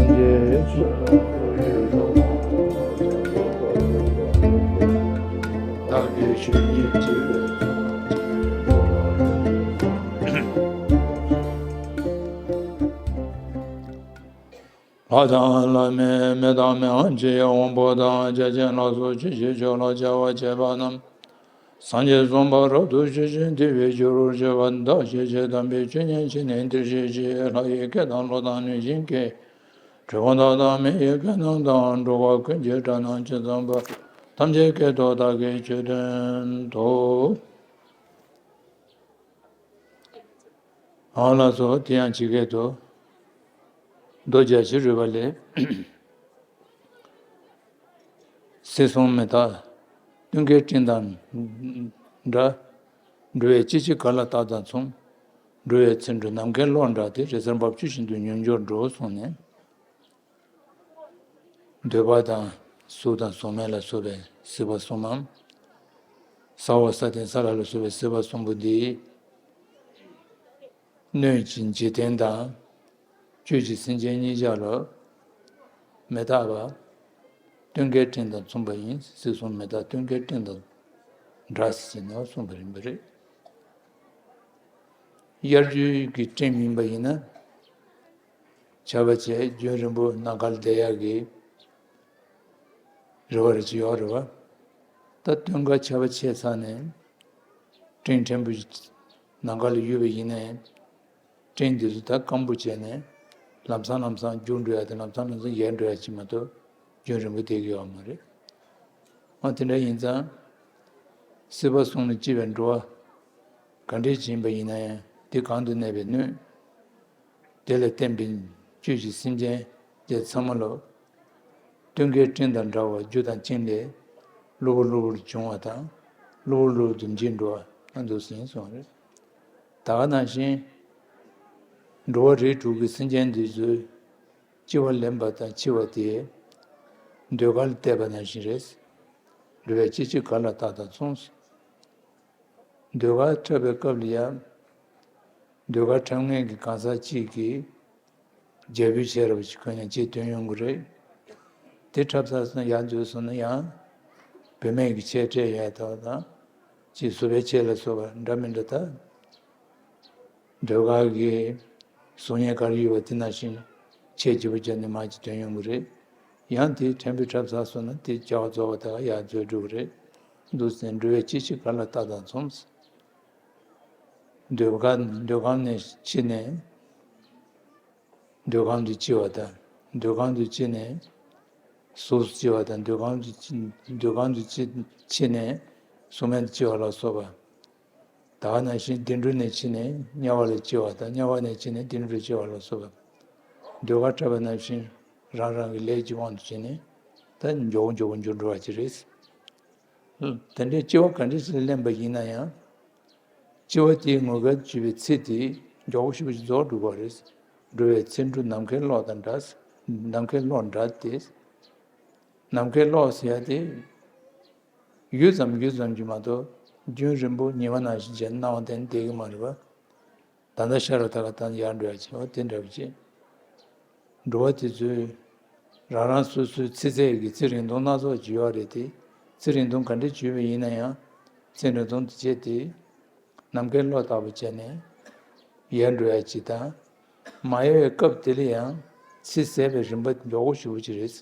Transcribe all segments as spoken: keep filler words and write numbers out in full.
བདག་གི་ཆོས་ཉིད་ཀྱི། ལྷ་དང་ལྷ་མིན་མི་དང་མི་དབང་ཆེ་དབང་པོ་དང་རྒྱལ་ཆེན་ལ་སོགས་ཆོས་ཀྱི་ཆོས་ལ་སྐྱབས་པ་བྱེད་པ་རྣམས། སངས་རྒྱས་གསུམ་པ་རབ་ཏུ་ཞི་ཞིང་དེ་བས་སྐྱེ་རུ་བྱེད་པ་བདག་གིས་ཆོས་དམ་པའི་ཆོས་ཉན་བྱས་ནས་འདིར་གཤེགས་ཤིག་ལྷ་ཡི་སྐད་དང་ཀླུ་དང་གནོད་སྦྱིན་སྐད། གྲུལ་བུམ་དག་དང་མི་ཡི་སྐད་རྣམས་དང་། འགྲོ་བ་ཀུན་གྱི་སྒྲ་རྣམས་ཇི་ཙམ་པ། ཐམས་ཅད་སྐད་དུ་བདག་གིས་ཆོས་བསྟན་ཏོ། ཨ་ལ་སོགས་དེ་ཡང་ཇི་སྐད་དུ། མདོ་རྒྱ་ཆེར་རོལ་པ་ལས། སྲིད་གསུམ་མི་རྟག་སྟོན་ཀའི་སྤྲིན་དང་འདྲ། འགྲོ་བའི་སྐྱེ་འཆི་ག་ལ་རྟག་དང་མཚུངས། འགྲོ་བའི་ཚེ་འགྲོ་ནམ་མཁའི་གློག་འདྲ་སྟེ། རི་གཟར་འབབ་ཆུ་བཞིན་དུ་མྱུར་མགྱོགས་འགྲོ་གསུངས་ནས། འདོད་པ་དང་གཟུགས་དང་གཟུགས་མེད་ལ་སོགས་པའི་སྲིད་པ་གསུམ་མམ། ས་འོག་ས་སྟེང་ས་བླ་ལ་སོགས་པའི་སྲིད་པ་གསུམ་པོ་འདི། སྣོད་ཀྱི་འཇིག་རྟེན་དང་། སྤྱོད་ཀྱི་སེམས་ཅན་གཉིས་ཆར་ལ་མི་རྟག་པ། སྟོན་ཀའི་སྤྲིན་དང་མཚུངས་པ་ཡིན། སྲིད་གསུམ་མི་རྟག་སྟོན་ཀའི་སྤྲིན་དང་འདྲ་ཟེར་ནས་གསུངས་པ་ཡིན་པ་རེད། དབྱར་ཆོས་ཀྱི་སྤྲིན་ཡིན་པ་ཡིན་ན། ཆར་པ་བྱས་རྒྱུན་རིང་པོ་ནམ་མཁའ་ལ་བསྡད་ཡག་གི་རེ་བ་རེ་ཅིག་ཡོད་རེད་བ། ད་སྟོན་ཁ་ཆར་པ་ཆད་ཚར་ནས་སྤྲིན་ཕྲན་བུ་ནམ་མཁའ་ལ་གཡུག་པ་ཡིན་ནའི་སྤྲིན་འདི་ཚོ་ད་སྐམ་པོ་བྱས་ནས་ལམ་སང་ལམ་སང་རྒྱུག་འགྲོ་ཡ་དང་ལམ་སང་ལམ་སང་ཡལ་འགྲོ་ཡ་ཅིག་མ་གཏོགས་རྒྱུན་རིང་པོ་བསྡད་ཀྱི་ཡོད་མ་རེད། ཨ་དེ་འདྲ་ཡིན་ཙང་། སྲིད་པ་གསུམ་ལ་སྐྱེ་བའི་འགྲོ་བ་ག་འདྲས་ཅིག་ཡིན་པ་ཡིན་ན་ཡང་དེ་གང་དུ་གནས་པའི་སྣོད། དེ་ལ་བརྟེན་པའི་སྤྱོད་ཀྱི་སེམས་ཅན་དེ་ཚང་མ་ལོ། སྟོན་ཁའི་སྤྲིན་དང་འདྲ་བར་རྒྱུ་དང་རྐྱེན་ལས་གློ་བུར་གློ་བུར་བྱུང་བ་དང་། གློ་བུར་གློ་བུར་དུ་འཇིག་འགྲོ་བ་ཨ་འདུག་ཟིན་སོང་རེད། ད་ག་ནང་བཞིན་འགྲོ་བ་རིགས་དྲུག་གི་སེམས་ཅན་འདི་ཚོའི་སྐྱེ་བ་ལེན་པ་དང་འཆི་བ་དེ་འདོད་ཁམས་ལ་བལྟས་པ་ནང་བཞིན་རེད། འགྲོ་བའི་སྐྱེ་འཆི་ག་ལ་རྟག་དང་མཚུངས། ཟློས་གར་འཁྲབ་པའི་སྐབས་ལ་ཡང་། ཟློས་གར་འཁྲབ་མཁན་གྱི་གང་ཟག་གཅིག་གིས་རྒྱབ་ཡོལ་བྱས་རབས་ཅིག་གོན་ནས་ཅིག་ཐོན་ཡོང་གི་རེད། དེ་འཁྲབ་ཚར་སོང་ཡར་འཛུལ་སོང་ན་ཡང་། བུད་མེད་ཀྱི་ཆས་སྤྲས་ཡོད་དོ་དང་། ཅིག་བཟོ་པའི་ཆས་ལ་སོགས་པ་འདྲ་མི་འདྲ་དང་། ཟློས་གར་གྱི་གཟུགས་བརྙན་ག་རེ་ཡོད་པ་དེ་ནང་བཞིན་ཆས་བརྗེ་པོ་བརྒྱབ་ནས་མར་ཅིག་ཐོན་ཡོང་གི་རེད། ཡང་དེ་ཕྲན་བུ་འཁྲབ་ཚར་སོང་ན་དེ་བྱ་བ་རྫོགས་པ་དག་ཡར་འཛུལ་འགྲོ་གི་རེད། འདུག་ཟེར་འགྲོ་བའི་སྐྱེ་འཆི་ག་ལ་རྟག་དང་མཚུངས། ཟློས་གར་ཟློས་གར་ནས་འཆི་ནས་ཟློས་གར་དུ་སྐྱེ་བ་དང་། ཟློས་གར་དུ་སྐྱེ་ནས་གཟུགས་སུ་སྐྱེ་བ་དང་། ཟློས་གར་དུ་སྐྱེ་ཟློས་གར་དུ་སྐྱེ་འཆི་ནས་གཟུགས་མེད་དུ་སྐྱེ་བ་ལ་སོགས་པ། ད་ག་ནང་བཞིན་བདེ་འགྲོ་ནས་འཆི་ནས་དམྱལ་བ་ལ་སྐྱེ་བ་དང་། དམྱལ་བ་ནས་འཆི་ནས་བདེ་འགྲོར་སྐྱེ་བ་ལ་སོགས་པ། ཟློས་གར་འཁྲབ་པ་ནང་བཞིན་རང་རང་གི་ལས་ཀྱི་དབང་དུ་བྱས་ནས་ད་མགྱོགས་པོ་མགྱོགས་པོ་འགྱུར་འགྲོ་བ་ཅིག་རེད། དེ་འདྲའི་སྐྱེ་བ་ག་འདྲ་ཞིག་ལེན་པ་ཡིན་ན་ཡང་། སྐྱེ་བ་དེའི་ངོ་སྐལ་བྱེད་པའི་ཚེ་དེ་མགྱོགས་པོ་ཞེ་པོ་ཅིག་རྫོགས་འགྲོ་གི་རེད། འགྲོ་བའི་ཚེ་འགྲོ་ནམ་མཁའི་གློག་དང་འདྲ། ནམ་མཁའི་གློག་འདྲ་སྟེ། ནམ་མཁའི་གློག་ཟེར་ཡ་དེ། ཡུད་ཙམ་ཡུད་ཙམ་གྱིས་མ་གཏོགས་རྒྱུན་རིང་པོ་ཉི་མ་ནང་བཞིན་བྱས་སྣང་བ་དེ་བསྡད་ཀྱི་མ་རེད་པ། ད་ལྟ་ཤར་བ་ད་ག་ད་ཡར་འགྲོ་ཡ་བྱས་པ་དེ་འདྲ་བ་བྱས། འགྲོ་བ་དེ་ཚོས་རང་རང་སོ་སོའི་ཚེ་ཚད་ཀྱི་ཚེ་རིང་ཐུང་སྣ་ཚོགས་ཅིག་ཡོད་རེད་དེ། ཚེ་རིང་ཐུང་ག་འདྲ་བྱས་པ་ཡིན་ན་ཡང་ཚེ་རིང་ཐུང་དེ་བྱས་ཏེ། ནམ་མཁའི་གློག་ལྟ་བུ་བྱས་ནས་ཡལ་འགྲོ་ཡ་ཅིག་དང་། མ་ཡལ་བའི་སྐབས་དེ་ལ་ཡང་ཚེ་ཟད་པའི་རིམ་པ་མགྱོགས་པོ་ཞེ་པོ་ཅིག་རེད།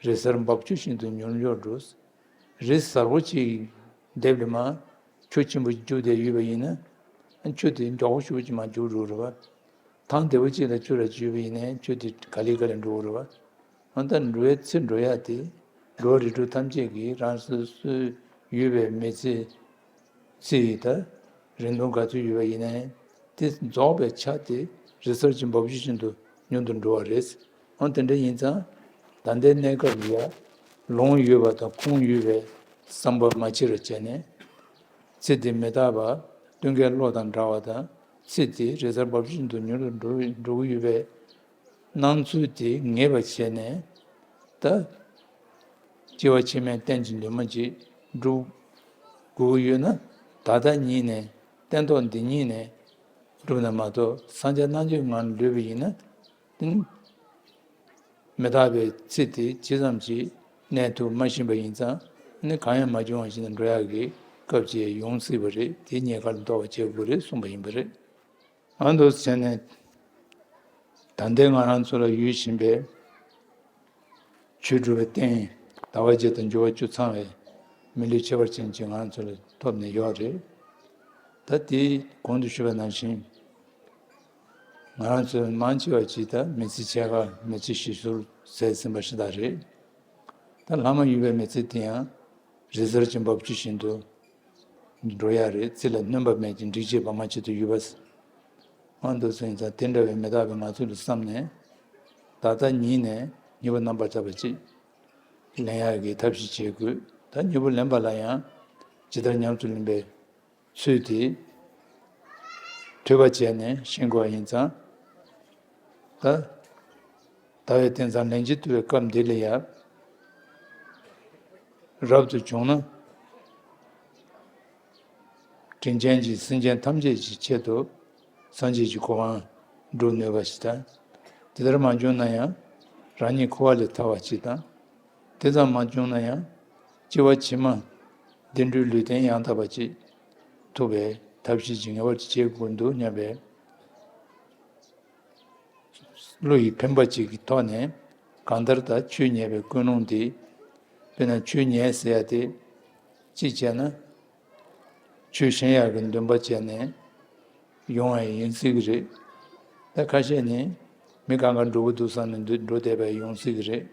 རི་གཟར་འབབ་ཆུ་བཞིན་དུ་མྱུར་མགྱོགས་འགྲོ། རི་གཟར་པོ་ཅིག་ལྡེབས་ལ་མར་ཆུ་ཆེན་པོ་རྒྱུག་བསྡད་ཡོད་པ་ཡིན་ན། ཆུ་དེ་མགྱོགས་པོ་ཞེ་པོ་ཅིག་མར་རྒྱུག་འགྲོ་རེད་བ། ཐང་བདེ་པོ་ཅིག་ལ་ཆུ་ར་ཅིག་ཡོད་པ་ཡིན་ནའི་ཆུ་དེ་ག་ལེ་ག་ལེ་འགྲོ་གི་རེད་བ། ཨ་ད་འགྲོ་བའི་ཚེ་འགྲོ་ཡ་དེ་འགྲོ་བ་རིགས་དྲུག་ཐམས་ཅད་ཀྱིས་རང་སོ་སོའི་ཡོད་པའི་མི་ཚེ་ཚེ་ཡི་ད་རིང་ཐུང་ག་ཚོད་ཡོད་པ་ཡིན་ནའི་དེ་རྫོགས་པའི་ཆ་དེ་རི་གཟར་གྱི་འབབ་ཆུ་བཞིན་དུ་མྱུར་དུ་འགྲོ་བ་རེད། ཨ་དེ་འདྲ་ཡིན་ཙང་ད་ལྟའི་གནས་སྐབས་ལ་ཡ་ལོང་ཡོད་པ་དང་ཁུངས་ཡོད་པའི་བསམ་པ་མ་བྱེད་རོགས་བྱས་ནས། ཚེ་འདི་མི་རྟག་པ། སྟོན་ཀའི་གློག་དང་འདྲ་བ་དང་། ཚེ་འདི་རི་གཟར་འབབ་ཆུ་བཞིན་དུ་མྱུར་དུ་འགྲོ་འགྲོ་གི་ཡོད་པའི་སྣང་ཚུལ་དེ་ངེས་པར་བྱས་ནས། ད་སྐྱེ་བ་ཕྱི་མའི་གཏན་གྱི་འདུན་མ་ཅིག་སྒྲུབ་དགོས་ཀྱི་ཡོད་ན། ད་ལྟ་ཉིད་ནས་སྟན་ཐོག་འདི་ཉིད་ནས་སྒྲུབ་ན་མ་གཏོགས་སངས་རྒྱས་རྣལ་འབྱོར་ངང་ལུས་པ་ཡིན་ན། དེ་ནི་ མི་རྟག་པའི་ཚེ་དེ་ཇི་ཙམ་གྱིས་གནས་ཐུབ་མ་ཤེས་པ་ཡིན་ཙང་ནི་གང་ཡང་མ་བྱུང་བ་ཞིག་ཏུ་འགྲོ་ཡག་གི་སྐབས་ཅིག་ཡོང་སྲིད་པ་རེད། དེ་རྙེད་དཀའ་ལ་རྟོགས་པ་བྱེད་དགོས་རེད་གསུངས་པ་ཡིན་པ་རེད། ཨ་འདུག་བྱས་ནས་ད་ལྟའི་ང་རང་ཚོ་ལ་ཡོད་བཞིན་པའི་ཆོས་སྒྲུབ་པའི་རྟེན་ཟླ་བ་བརྒྱད་དང་འབྱོར་བ་བཅུ་ཚང་བའི་མི་ལུས་ཁྱད་པར་ཅན་ཅིག་ང་རང་ཚོ་ལ་ཐོབ་ནས་ཡོད་རེད། ད་དེ་གོང་དུ་ཞུས་པ་ནང་བཞིན་ང་རང་ཚོ་མང་ཆེ་བ་ཅིག་ད་མི་ཚེ་ཕྱེད་ཀ་མི་ཚེ་ཞེ་ཟུར་ཟད་ཟིན་པ་ཞིག་ད་རེད། ད་ལྷག་མ་ཡོད་པའི་མི་ཚེ་དེ་ཡང་རི་གཟར་གྱི་འབབ་ཆུ་བཞིན་དུ་འགྲོ་ཡ་རེད། རྩི་ལ་སྣོན་པ་མེད་ཅིང་འགྲིག་བྱེད་བར་མ་ཆད་དུ་ཡོད་པ། ཨ་འདུག་སེ་ཡིན་ཙང་དེ་འདྲ་བའི་མི་རྟག་པའི་ངང་ཚུལ་དུ་བསམ་ནས་ད་ལྟ་ཉིད་ནས་ཉེས་པ་རྣམ་པར་དག་པ་ཅིག་ལེན་ཡག་གི་ཐབས་ཤེས་བྱེད་དགོས། ད་ཉེས་པ་ལེན་པ་ལ་ཡང་ཇི་ལྟར་ཉམས་སུ་ལེན་པའི་ཚུལ་དེ་ཐོས་པ་བྱས་ནས་ཤེས་དགོས་པ་ཡིན་ཙང་། ད་ད་བའི་དེང་སང་ལན་གཅིག་ཐུབ་པའི་སྐབས་འདི་ལ་ཡང་རབ་ཏུ་བྱུང་ན། དྲིན་ཅན་གྱིས་སེམས་ཅན་ཐམས་ཅད་ཀྱི་ཆེད་དུ་སངས་རྒྱས་ཀྱི་གོ་འཕང་སྒྲུབ་ནུས་པ་ཞིག་དང་། དེ་ལྟར་མ་བྱུང་ན་ཡང་རང་ཉིད་འཁོར་བ་ལས་ཐར་བ་ཞིག་དང་། དེ་ཙམ་མ་བྱུང་ན་ཡང་སྐྱེ་བ་ཕྱི་མ་བདེ་འགྲོའི་ལུས་རྟེན་ཡང་དག་པ་ཅིག་ཐོབ་པའི་ཐབས་ཤེས་ཀྱི་ངེས་པར་དུ་བྱེད་དགོས་འདུག་སྙམ་པའི་བློ་ཡི་འཕེན་པ་གཅིག་གི་ཐོག་ནས་གང་ལྟར་ད་ཆོས་ཉན་པའི་ཀུན་སློང་དེ། དཔེར་ན་ཆོས་ཉན་ཟེར་ཡ་དེ་གཅིག་བྱས་ན་ཆོས་ཤེས་ཡག་གི་འདུན་པ་བྱས་ནས་ཡོང་བ་ཡིན་སྲིད་ཀྱི་རེད། ད་ཁ་ཤས་ནི་མི་གང་ག་འགྲོ་གི་འདུག་བསམ་ནས་འདུག་འགྲོ་བསྡད་པ་ཡོང་སྲིད་ཀྱི་རེད།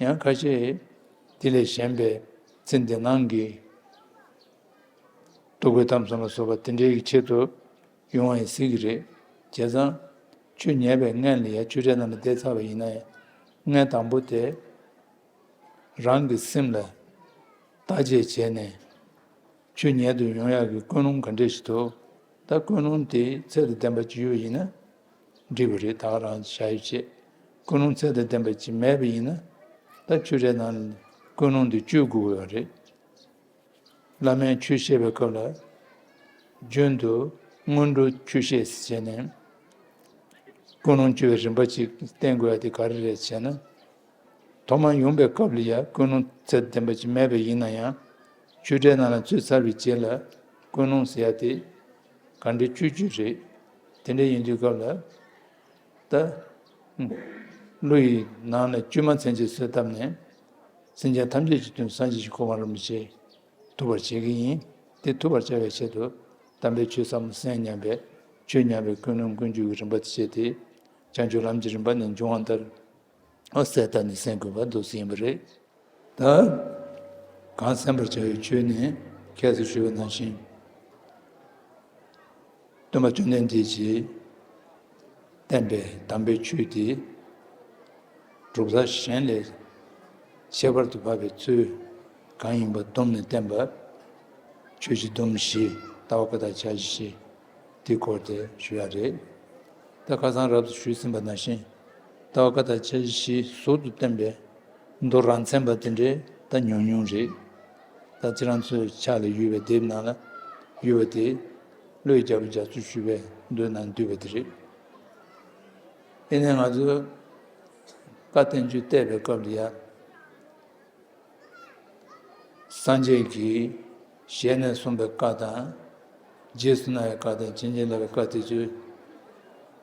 ཡང་ཁ་ཤས་དེ་ལས་གཞན་པའི་ཚེ་འདི་སྣང་གི་སྡུག་པའི་གཏམ་གསུམ་ལ་སོགས་པ་དེ་འདྲའི་ཆེད་དུ་ཡོང་བ་ཡིན་སྲིད་ཀྱི་རེད། བྱས་ཙང་ཆོས་ཉན་པའི་སྔོན་ལ་ཡང་ཆོས་འབྲེལ་ནང་ལ་བསྡད་ཚར་བ་ཡིན་ན་ཡང་སྔོན་དང་པོ་དེ་རང་གི་སེམས་ལ་བརྟག་དཔྱད་བྱས་ནས་ཆོས་ཉན་དུ་ཡོང་ཡག་གི་ཀུན་སློང་ག་འདྲས་ཞིག་འདུག་ད་ཀུན་སློང་དེ་ཚད་དང་ལྡན་པ་ཅིག་ཡོད་ཡིན་ན་འགྲིག་པ་རེད། ད་ག་རང་བྱ་ཡུལ་བྱེད། ཀུན་སློང་ཚད་དང་ལྡན་པ་ཅིག་མེད་པ་ཡིན་ན་ད་ཆོས་འབྲེལ་ནང་ལ་ཀུན་སློང་དེ་བཅོས་དགོས་ཀྱི་ཡོད་རེད། བླ་མས་ཆོས་བཤད་པའི་སྐབས་ལ་རྒྱུན་དུ་སྔོན་འགྲོ་ཆོས་བཤད་ཟེར་བྱས་ནས་ཀུན་སློང་བཅོས་པའི་རིམ་པ་ཅིག་བསྟན་དགོས་ཡ་དེ་ག་རེ་རེད་ཟེར་ན། ཐོག་མར་ཡོང་པའི་སྐབས་ལ་ཡ་ཀུན་སློང་ཚད་ལྡན་པ་ཅིག་མེད་པ་ཡིན་ན་ཡང་ཆོས་འབྲེལ་ནང་ལ་ཚུད་ཚར་བའི་རྗེས་ལ་ཀུན་སློང་ཟེར་ཡ་དེ་ག་འདྲའི་བཅོས་བཅོས་རེད། དེ་འདྲ་ཡིན་དུས་སྐབས་ལ། ད། བློ་ཡི་ནང་ནས་བཅོས་མ་ཚན་ཆེད་བཟོས་བཏབ་ནས། སེམས་ཅན་ཐམས་ཅད་ཀྱི་དོན་སངས་རྒྱས་ཀྱི་གོ་འཕང་རིན་པོ་ཆེ་ཐོབ་པར་བྱེད་ཀྱི་ཡིན། དེ་ཐོབ་པར་བྱ་བའི་ཆེད་དུ་དམ་པའི་ཆོས་ཟབ་མོ་གསན་སྙམ་པའི་ཆོས་ཉན་པའི་ཀུན་སློང་ཀུན་སྤྱོད་ཀྱི་རིམ་པ་དེ་བྱས་ཏེ། བྱང་ཆུབ་ལམ་གྱི་རིམ་པ་ནས་འབྱུང་བ་ལྟར། ཨོ་གསལ་བཏབ་ནས་གསན་དགོས་པ་འདུག་སེ་ཡིན་པ་རེད། ད། གང་གསན་པར་བྱ་བའི་ཆོས་ནི་ཁྱད་དུ་ཞུ་བའི་ནང་བཞིན། སྟོན་པ་བཅོམ་ལྡན་འདས་ཀྱིས་བསྟན་པའི་དམ་པའི་ཆོས་དེ་གྲུབ་མཐའ་གཞན་ལས་ཁྱད་པར་དུ་འཕགས་པའི་ཚུལ་གང་ཡིན་པ་བསྡོམས་ནས་བསྟན་པ། ཆོས་ཀྱི་སྡོམ་བཞི་ལྟ་བ་བཀའ་རྟགས་འཆར་གཞི་བཞི་དེའི་སྐོར་དེ་ཞུ་ཡ་རེད། ད་ཁ་སང་རབ་ཏུ་ཞུས་ཟིན་པ་ནང་བཞིན་ལྟ་བ་བཀའ་རྟགས་འཆར་གཞི་བཞི་ཟུར་དུ་བསྟན་པའི་མདོ་རང་མཚན་པ་དེ་འདྲའི་ད་ཉུང་ཉུང་རེད། ད་ཁྱེད་རང་ཚོའི་ཕྱག་ལ་ཡོད་པའི་དེབ་ནང་ལ་ཡོད་པ་དེ་བློའི་རྒྱལ་པོ་རྒྱ་མཚོས་ཞུས་པའི་མདོའི་ནང་བསྡུས་པ་དེ་རེད། ཡིན་ནའི་ང་ཚོས་བཀའ་བསྟན་བཅོས་བལྟས་པའི་སྐབས་ལ་ཡ། སངས་རྒྱས་ཀྱིས་ཞལ་ནས་གསུངས་པའི་བཀའ་དང་། རྗེས་སུ་གནང་བའི་བཀའ་དང་བྱིན་གྱིས་བརླབས་པའི་བཀའ་དེ་ཚོའི་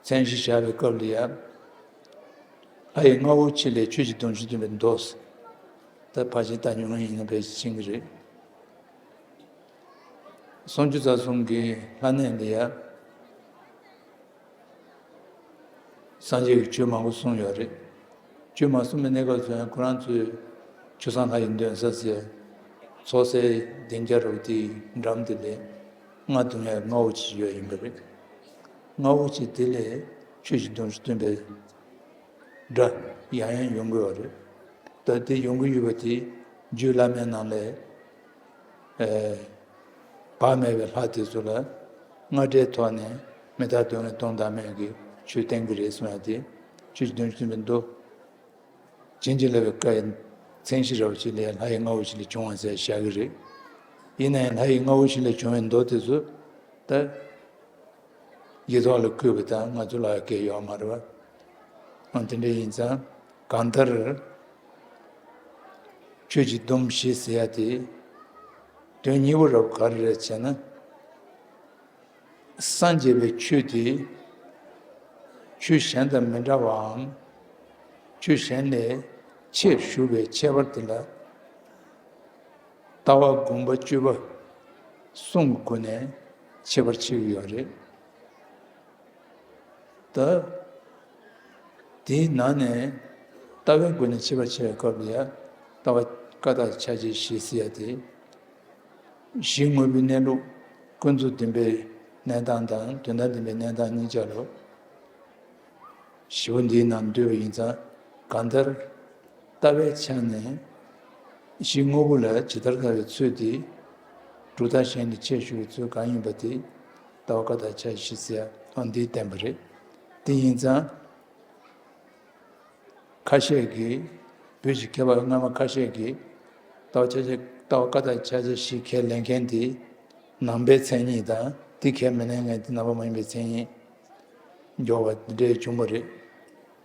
མཚན་གཞི་བཞག་པའི་སྐབས་ལ་ཡ། ལྷ་ཡི་རྔ་བོ་ཆེ་ལས་ཆོས་ཀྱི་སྡོམ་བཞི་སྟོན་པའི་མདོ། ད་ཕལ་ཆེར་ལྟ་མྱོང་ཡིན་ན་ཕལ་ཆེར་ཤེས་ཀྱི་རེད། སུམ་ཅུ་རྩ་གསུམ་གྱི་ལྷ་གནས་ལ་ཡ། སངས་རྒྱས་ཀྱིས་ཆོས་མང་པོ་གསུངས་ཡོད་རེད། ཆོས་མ་གསུངས་པའི་གནས་སྐབས་སུ་ཡང་ཁོ་རང་ཚོས་ཆོས་སྲུང་ལྷ་ཡི་འདོན་ས་ཟེར། ཚོགས་སའི་སྡིངས་ཆ་རུ་དེའི་འགྲམ་དེ་ལ་རྔ་བརྡུང་ཡ་རྔ་བོ་ཆེ་ཡོད་ཡིན་པ་རེད། རྔ་བོ་ཆེ་དེ་ལས་ཆོས་ཀྱི་སྡོམ་བཞི་སྟོན་པའི་སྒྲ་ཡང་ཡང་ཡོང་གི་ཡོད་རེད། ད་དེ་ཡོང་གི་ཡོད་པ་དེ་རྒྱུད་བླ་མའི་ནང་ལས། ཨེ། བག་མེད་པའི་ལྷ་དེ་ཚོ་ལ་རྔ་སྒྲའི་ཐོག་ནས་མི་རྟག་སྡུག་བསྔལ་སྟོང་བདག་མེད་ཀྱི་ཆོས་བསྟན་གྱི་རེད་གསུང་ཡ་དེ་ཆོས་ཀྱི་སྡོམ་བཞི་སྟོན་པའི་མདོ། བྱིན་གྱིས་བརླབས་པའི་བཀའ་ཡི་མཚན་གཞི་རབ་ཅིག་ལས་ལྷ་ཡི་རྔ་བོ་ཆེ་ལས་བྱུང་བ་ཟེར་བཞག་གི་རེད། ཡིན་ན་ཡང་ལྷ་ཡི་རྔ་བོ་ཆེ་ལས་བྱུང་བའི་མདོ་དེ་ཚོ་ད་ཡིག་ཐོག་ལ་བཀོད་པ་དང་ང་ཚོ་ལ་སྐད་ཡོད་མ་རེད་བ། ཨང་དེ་འདྲ་ཡིན་ཙང་ གང་ལྟར་ཆོས་ཀྱི་སྡོམ་བཞི་ཟེར་ཡ་དེ་དོན་གཉིས་པོ་རབ་ག་རེ་རེད་ཟེར་ན། སངས་རྒྱས་པའི་ཆོས་དེ་ཆོས་གཞན་དང་མི་འདྲ་བའམ། ཆོས་གཞན་ལས་ཆེར་ཞུགས་པའི་ཁྱད་པར་དེ་ལ། ལྟ་བ་དགོངས་པ་སྤྱོད་པ་གསུམ་གྱི་སྒོ་ནས་ཁྱད་པར་ཕྱེ་གི་ཡོད་རེད། ད། དེའི་ནང་ནས་ལྟ་བའི་སྒོ་ནས་ཕྱེ་བ་ཕྱེ་བའི་སྐབས་ལ་ཡང་ལྟ་བ་ཀ་དག་ཆ་བྱད་བཞི་ཟེར་ཡ་དེ། གཞི་དངོས་པོའི་གནས་ལུགས་ཀུན་རྫོབ་བདེན་པའི་གནས་སྟངས་དང་དོན་དམ་བདེན་པའི་གནས་སྟངས་གཉིས་ཆར་ལ། བཞི་པོ་འདིའི་ནང་འདུས་པ་ཡིན་ཙང་གང་ལྟར། ལྟ་བའི་ཆ་ནས་གཞི་དངོས་པོ་ལ་ཇི་ལྟར་ལྟ་བའི་ཚུལ་དེ། གྲུབ་མཐའ་གཞན་ལས་ཆེར་ཞུགས་པའི་ཚུལ་གང་ཡིན་པ་དེ་ལྟ་བ་ཀ་དག་ཆ་བཞི་ཟེར་ཡ་འདིས་བསྟན་པ་རེད། དེ་ཡིན་ཙང་ཁ་ཤས་ཀྱིས་བོད་ཀྱི་མཁས་པ་སྔ་མ་ཁ་ཤས་ཀྱིས་ལྟ་བ་ཆ་བྱད་ལྟ་བ་ཀ་དག་ཆ་བྱད་བཞི་ཁས་ལེན་མཁན་དེ་ནང་པའི་མཚན་ཉིད་དང་དེ་ཁས་མི་ལེན་མཁན་དེ་ནང་པ་མ་ཡིན་པའི་མཚན་ཉིད་འཇོག་པ་འདི་འདྲའི་བྱུང་བ་རེད།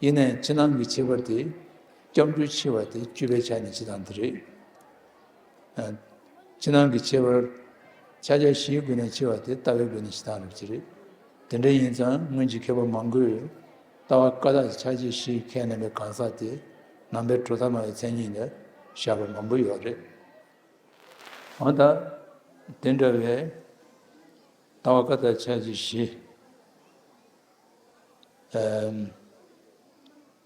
ཡིན་ནའི་ཕྱི་ནང་གི་ཁྱད་པར་དེ་སྐྱབས་འགྲོའི་ཕྱི་བ་དེ་སྤྱོད་པའི་ཆ་ནས་ཇི་ལྟར་འདི་རེད། ཨ། ཕྱི་ནང་གི་ཁྱད་པར་ཕྱག་རྒྱ་བཞིའི་སྒོ་ནས་ཕྱེ་བ་དེ་ལྟ་བའི་སྒོ་ནས་ཕྱེ་སྟངས་རབ་ཅིག་རེད། དེ་འདྲ་ཡིན་ཙང་སྔོན་གྱི་མཁས་པ་མང་པོས་ལྟ་བ་ཀ་དག་ཕྱག་རྒྱ་བཞི་ཁས་ལེན་པའི་གང་ཟག་དེ་ནང་པའི་གྲུབ་མཐའ་སྨྲ་བའི་མཚན་ཉིད་ལ་བཞག་པ་མང་པོ་ཡོད་རེད། འོ་ད་དེ་འདྲ་བའི་ལྟ་བ་ཀ་དག་ཕྱག་རྒྱ་བཞི། ཨམ།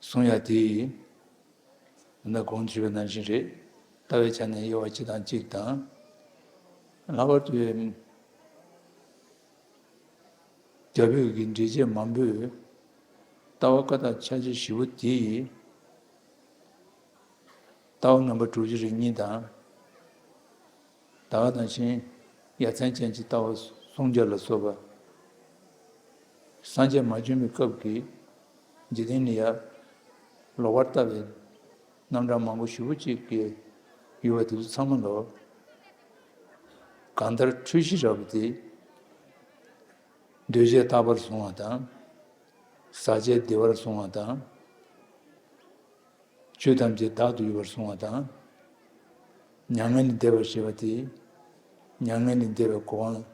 གསུང་ཡ་དེ་ཡིན། ད་གོང་ཞུས་པ་ནང་བཞིན་རེད། ལྟ་བའི་ཆ་ནས་དབྱེ་བ་སྤྱི་དང་གཅིག་དང་། ལྷག་པར་དུ་རྒྱ་བོད་ཀྱི་འགྲེལ་བྱེད་མང་པོས་ལྟ་བ་ཀ་དག་ཕྱག་རྒྱ་བཞི་པོ་དེ་ཡིས། ལྟ་བ་ངན་པ་དྲུག་ཅུ་རེ་གཉིས་དང་། ད་ག་ནང་བཞིན་ཡ་མཚན་ཅན་གྱི་ལྟ་བ་སུམ་བརྒྱ་ལ་སོགས་པ། སངས་རྒྱས་མ་བྱོན་པའི་སྐབས་ཀྱི་འཇིག་རྟེན་ལ་ཡ་ལོག་པར་ལྟ་བའི་རྣམ་གྲངས་མང་པོ་ཞེ་པོ་ཅིག་གི་ཡོད་པ་དེ་ཚོ་ཚང་མ་ལ་གང་ལྟར་འཁྲུལ་གཞི་རགས་པ་དེ་འདུས་བྱས་རྟག་པར་བཟུང་བ་དང་། ཟག་བཅས་བདེ་བར་བཟུང་བ་དང་། ཆོས་ཐམས་ཅད་བདག་ཏུ་ཡོད་པར་བཟུང་བ་དང་། མྱ་ངན་ལས་འདས་པར་ཤེས་པ་དེས་མྱ་ངན་ལས་འདས་པའི་གོ་འཕང་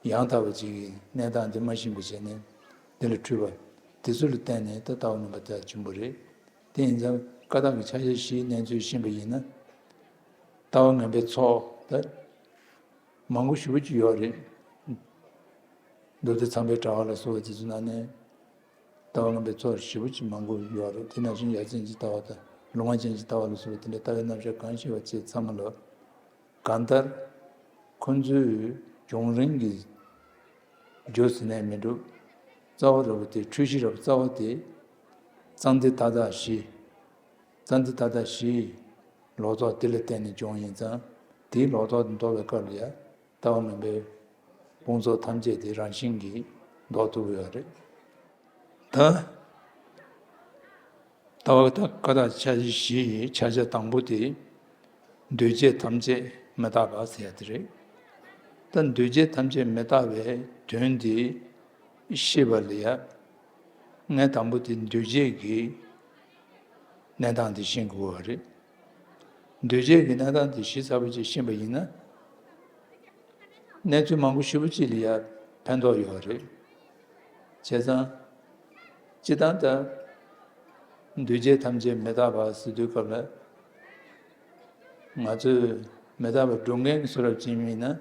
ཡང་དག་པ་ཅིག་གི་གནས་སྟངས་དེ་མ་ཤེས་པ་བྱས་ནས་དེ་ལ་འཁྲུལ་པ་དེ་ཚོ་ལ་བརྟེན་ནས་ད་ལྟ་བ་ངན་པ་དེ་ལ་བྱུང་བ་རེད། དེ་ཡིན་ཙང་ཀ་དག་གི་ཕྱག་རྒྱ་བཞིའི་གནས་ཚུལ་ཤེས་པ་ཡིན་ན། ལྟ་བ་ངན་པའི་ཚོགས་ད་མང་པོ་ཞེ་པོ་ཅིག་ཡོད་རེད། མདོ་སྡེ་ཚངས་པའི་དྲ་བ་ལ་སོགས་པ་དེ་ཚོ་ནང་ནས། ལྟ་བ་ངན་པའི་ཚོགས་ཞེ་པོ་ཅིག་མང་པོ་ཡོད་རེད། དེ་ནང་བཞིན་ཡ་མཚན་གྱི་ལྟ་བ་དང་ལུང་བ་ཅན་གྱི་ལྟ་བ་ལ་སོགས་པ་དེ་འདྲའི་ལྟ་བའི་རྣམ་གཞག་གང་ཤེས་པ་བཅས་ཚང་མ་ལ། གང་ལྟར་ཁོ་ཚོའི་བྱུང་རིམ་གྱི་རྒྱུ་ཟེར་ནས་མི་འགྲུབ། རྩ་བ་རབ་པོ་དེ་འཁྲུལ་གཞི་རབ་རྩ་བ་དེ། ཙནྡན་ཏ་དག་བཞི། ཙནྡན་ཏ་དག་བཞི་ལོག་རྟོག་དེ་ལ་བརྟེན་ནས་བྱུང་ཡིན་ཙང་དེའི་ལོག་རྟོག་དེ་ཟློག་པའི་སྐབས་ལ་ཡ། ལྟ་བ་ངན་པའི་དཔུང་ཚོགས་ཐམས་ཅད་དེ་རང་བཞིན་གྱིས་ཟློག་ཐུབ་ཀྱི་ཡོད་རེད། ད་ལྟ་བ་ཀ་དག་ཕྱག་རྒྱ་བཞི་ཡི་ཕྱག་རྒྱ་དང་པོ་དེ་འདུས་བྱས་ཐམས་ཅད་མི་རྟག་པ་ཟེར་ཡ་དེ་རེད། ད་འདུས་བྱས་ཐམས་ཅད་མི་རྟག་པའི་དོན་དེ་ཤེས་པ་ལ་ཡ། ངས་དང་པོ་དེ་འདུས་བྱས་ཀྱི་གནས་སྟངས་དེ་ཤེས་དགོས་པ་རེད། འདུས་བྱས་ཀྱི་གནས་སྟངས་དེ་ཞིབ་ཚགས་པོ་ཅིག་ཤེས་པ་ཡིན་ན། གནས་ཚུལ་མང་པོ་ཞེ་པོ་ཅིག་ལ་ཡ་ཕན་ཐོགས་ཡོད་རེད། བྱས་ཙང་། སྤྱིར་བཏང་ད། འདུས་བྱས་ཐམས་ཅད་མི་རྟག་པ་ཟེར་དུས་སྐབས་ལ། ང་ཚོས་མི་རྟག་པ་སྒྲུབ་མཁན་གྱི་བཟོ་འདྲ་ཅིག་ཡིན་ན།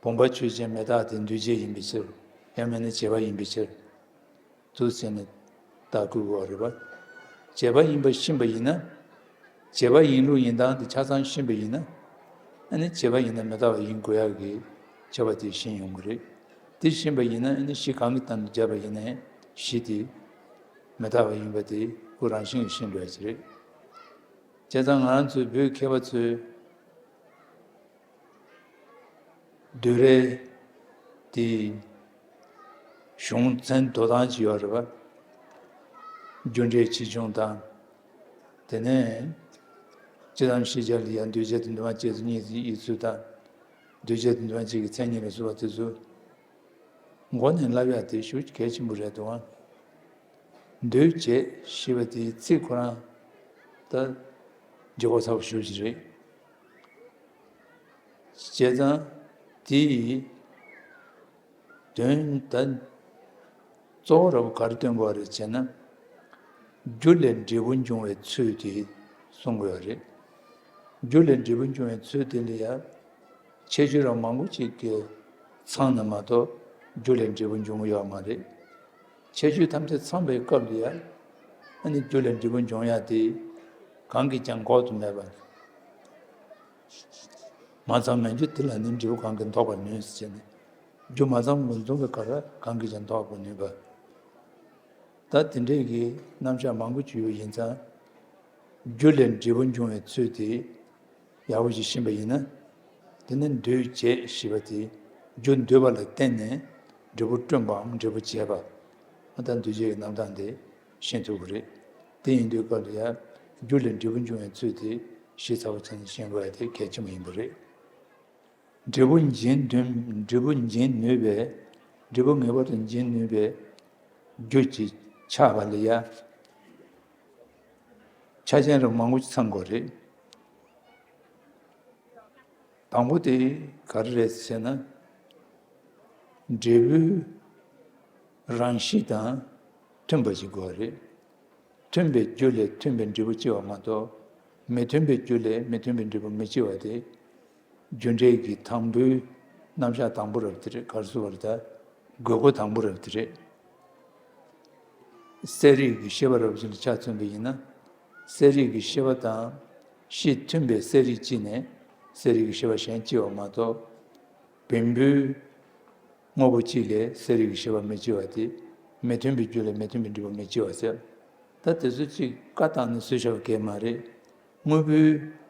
བུམ་པ་ཆོས་ཅན་མི་རྟག་དེ་འདུས་བྱས་ཡིན་པའི་ཕྱིར། ཡང་མིན་ན་བྱས་པ་ཡིན་པའི་ཕྱིར། དུ་ཟེར་ནས་ད་བཀོད་དགོས་པ་རེད་པ། བྱས་པ་ཡིན་པ་ཤེས་པ་ཡིན་ན། བྱས་པ་ཡིན་ལུགས་ཡིན་སྟངས་དེ་ཆ་ཚང་ཤེས་པ་ཡིན་ན། ཨ་ནི་བྱས་པ་ཡིན་ན་མི་རྟག་པ་ཡིན་དགོས་ཡག་གི་ཁྱབ་པ་དེ་ཤེས་ཡོང་གི་རེད། དེ་ཤེས་པ་ཡིན་ན་ཨ་ནི་གཞི་གང་གི་སྟེང་དུ་བྱས་པ་ཡིན་ནའི་གཞི་དེ་མི་རྟག་པ་ཡིན་པ་དེ་ཁོ་རང་བཞིན་གྱིས་ཤེས་འགྲོ་ཡག་ཅིག་རེད། བྱས་ཙང་ང་རང་ཚོའི་བོད་མཁས་པ་ཚོས། བསྡུས་རེད། དེ་གཞུང་མཚན་འདོགས་སྟངས་ཅིག་ཡོད་རེད་པ། རྒྱུ་འབྲས་ཆེ་ཆུང་དང་། དེ་ནས་སྤྱི་དང་ཤེས་བྱ་ལ་ཡང་འདུས་བྱས་དང་འདུས་མ་བྱས་སུ་གཉིས་སུ་ཡིན་ཚུལ་དང་། འདུས་བྱས་དང་འདུས་མ་བྱས་ཀྱི་མཚན་ཉིད་ལ་སོགས་པ་དེ་ཚོ་མགོ་ནས་བསླབ་ཡག་དེ་ཞེ་པོ་གལ་ཆེན་པོ་རེད་འདུག་ཨང་། འདུས་བྱས་ཞེས་པ་དེའི་ཚིག་ཁོ་རང་ད་ལྗིད་ཁོག་ཚ་པོ་ཞེ་པོ་ཅིག་རེད། བྱས་ཙང་དེ་ཡི་དོན་ད་གཙོ་བོ་ར་བ་ག་རེ་སྟོན་དགོས་རེད་ཅེ་ན། རྒྱུ་ལས་འབྲས་བུ་འབྱུང་བའི་ཚུལ་དེ་གསུང་དགོས་པ་རེད། རྒྱུ་ལས་འབྲས་བུ་འབྱུང་བའི་ཚུལ་དེ་ལ་ཡང་ཁྱད་ཆོས་རང་མང་པོ་ཅིག་གིས་ཚང་ན་མ་གཏོགས་རྒྱུ་ལས་འབྲས་བུ་འབྱུང་གི་ཡོད་མ་རེད། ཁྱད་ཆོས་ཐམས་ཅད་ཚང་པའི་སྐབས་ལ་ཡང་ཨ་ནི་རྒྱུ་ལས་འབྲས་བུ་འབྱུང་ཡ་དེ་གང་གིས་ཀྱང་འགོག་ཏུ་མེད་པ། མ་ཚང་མེད་རྒྱུ་དེ་ལ་ནི་འབྲས་བུ་གང་གིས་འདོགས་པར་ནུས་ཟེར་ནས། རྒྱུ་མ་ཚང་མ་མཚུངས་པའི་སྐབས་ལ་གང་གིས་ཀྱང་འདོགས་པར་ནུས་པ། ད་དེ་འདྲས་ཀྱི་རྣམ་གཞག་མང་པོ་ཅིག་ཡོད་ཡིན་ཙང་། རྒྱུ་ལས་འབྲས་བུ་འབྱུང་བའི་ཚུལ་དེ་ཡག་པོ་ཞིག་ཤེས་པ་ཡིན་ན། དེ་ནི་འདུས་བྱས་ཞེས་པ་དེ་རྒྱུ་འདུས་པ་ལ་བརྟེན་ནས་འབྲས་བུ་བསྐྲུན་པའམ་འབྲས་བུ་བྱས་པ། ད་འདུས་བྱས་ཀྱི་རྣམ་གྲངས་དེ་ཤེས་ཐུབ་ཀྱི་རེད། དེ་ཡིན་དུས་སྐབས་ལ་ཡང་རྒྱུ་ལས་འབྲས་བུ་འབྱུང་བའི་ཚུལ་དེ་ཞིབ་ཚགས་པོ་བྱས་ནས་ཤེས་དགོས་ཡ་དེ་གལ་ཆེན་པོ་ཡིན་པ་རེད། འབྲས་བུ་འབྱིན་འདུན། འབྲས་བུ་འབྱིན་ནུས་པའི། འབྲས་བུ་ངེས་པར་དུ་འབྱིན་ནུས་པའི་རྒྱུ་ཅིག་ཆགས་པ་ལ་ཡ། ཆ་རྐྱེན་རིགས་མང་པོ་ཅིག་ཚང་དགོས་རེད། དང་པོ་དེ་ག་རེ་རེད་ཟེར་ན། འབྲས་བུའི་རང་གཤིས་དང་མཐུན་པ་ཞིག་དགོས་པ་རེད། མཐུན་པའི་རྒྱུ་ལས་མཐུན་པའི་འབྲས་བུ་སྐྱེ་བ་མ་གཏོགས། མི་མཐུན་པའི་རྒྱུ་ལས་མི་མཐུན་པའི་འབྲས་བུ་མི་སྐྱེ་བ་དེ། རྒྱུ་འབྲས་ཀྱི་དང་པོའི་རྣམ་གཞག་དང་པོ་རབ་དེ་རེད། ག་རེ་ཟེར་བ་རེད་ད། དགོས་མཁོ་དང་པོ་རབ་དེ་རེད། གསལ་རིག་གི་ཤེས་པ་རབ་ཅིག་ལ་ཆ་མཚོན་པ་ཡིན་ན། གསལ་རིག་གི་ཤེས་པ་དང་ཤེས་མཐུན་པའི་གསལ་རིག་གཅིག་ནས་གསལ་རིག་གི་ཤེས་པ་གཞན་སྐྱེ་བ་མ་གཏོགས། བེམ་པོའི་དངོས་པོ་གཅིག་ལས་གསལ་རིག་གི་ཤེས་པ་མི་སྐྱེ་བ་དེ། མི་མཐུན་པའི་རྒྱུ་ལས་མི་མཐུན་པའི་འབྲས་བུ་མི་སྐྱེ་བ་ཟེར། ད་དེ་ཚོ་གཅིག་བཀའ་བཏང་ནས་བཟོས་བཞག་པ་གང་ཡང་མ་རེད། དངོས་པོའི་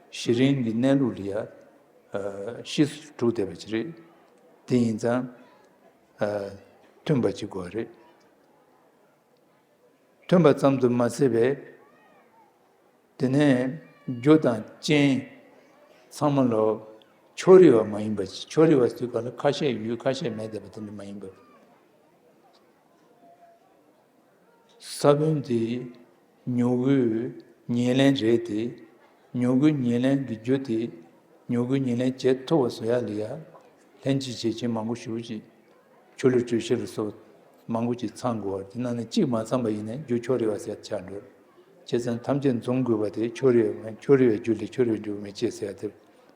གཞི་རིམ་གྱི་གནས་ལུགས་ལ་ཡ། ཨ། གཤིས་སུ་གྲུབ་བསྡད་པ་ཅིག་རེད། དེ་ཡིན་ཙང་། ཨ། མཐུན་པ་ཅིག་དགོས་རེད། མཐུན་པ་ཙམ་དུ་མ་ཟད་པའི། དེ་ནས་རྒྱུ་དང་རྐྱེན་ཚང་མ་ལོ་ཕྱོགས་རིས་པ་མ་ཡིན་པ་ཅིག་ཕྱོགས་རིས་པ་ཟེར་དུས་ག་ལ་ཁ་ཤས་ཡོད་ཁ་ཤས་མེད་བསྡད་པ་དེ་འདྲ་མ་ཡིན་པ། ས་བོན་དེ་མྱུ་གུའི་ཉེར་ལེན་རེད་དེ། མྱུ་གུའི་ཉེར་ལེན་གྱི་རྒྱུ་དེ་མྱུ་གུའི་ཉེར་ལེན་བྱེད་ཐུབ་པ་བཟོ་ཡ་ལ་ཡ། ལྷན་ཅིག་བྱེད་ཅན་མང་པོ་ཞེ་པོ་ཅིག་ཆུ་ལུད་དྲོད་གཤེར་ལ་སོགས་མང་པོ་ཅིག་ཚང་དགོས་པ་དེ་ནང་ནས་གཅིག་མ་ཚང་པ་ཡིན་ན་རྒྱུ་ཕྱོགས་རིས་པ་ཟེར་ཆགས་འགྲོ། བྱས་ཙང་ཐམས་ཅད་འཛོམས་དགོས་པ་དེ་ཕྱོགས་རིས་པའི་ཕྱོགས་རིས་པའི་རྒྱུ་ལས་ཕྱོགས་རིས་པའི་འབྲས་བུ་མི་སྐྱེ་ཟེར་ཡ་དེ་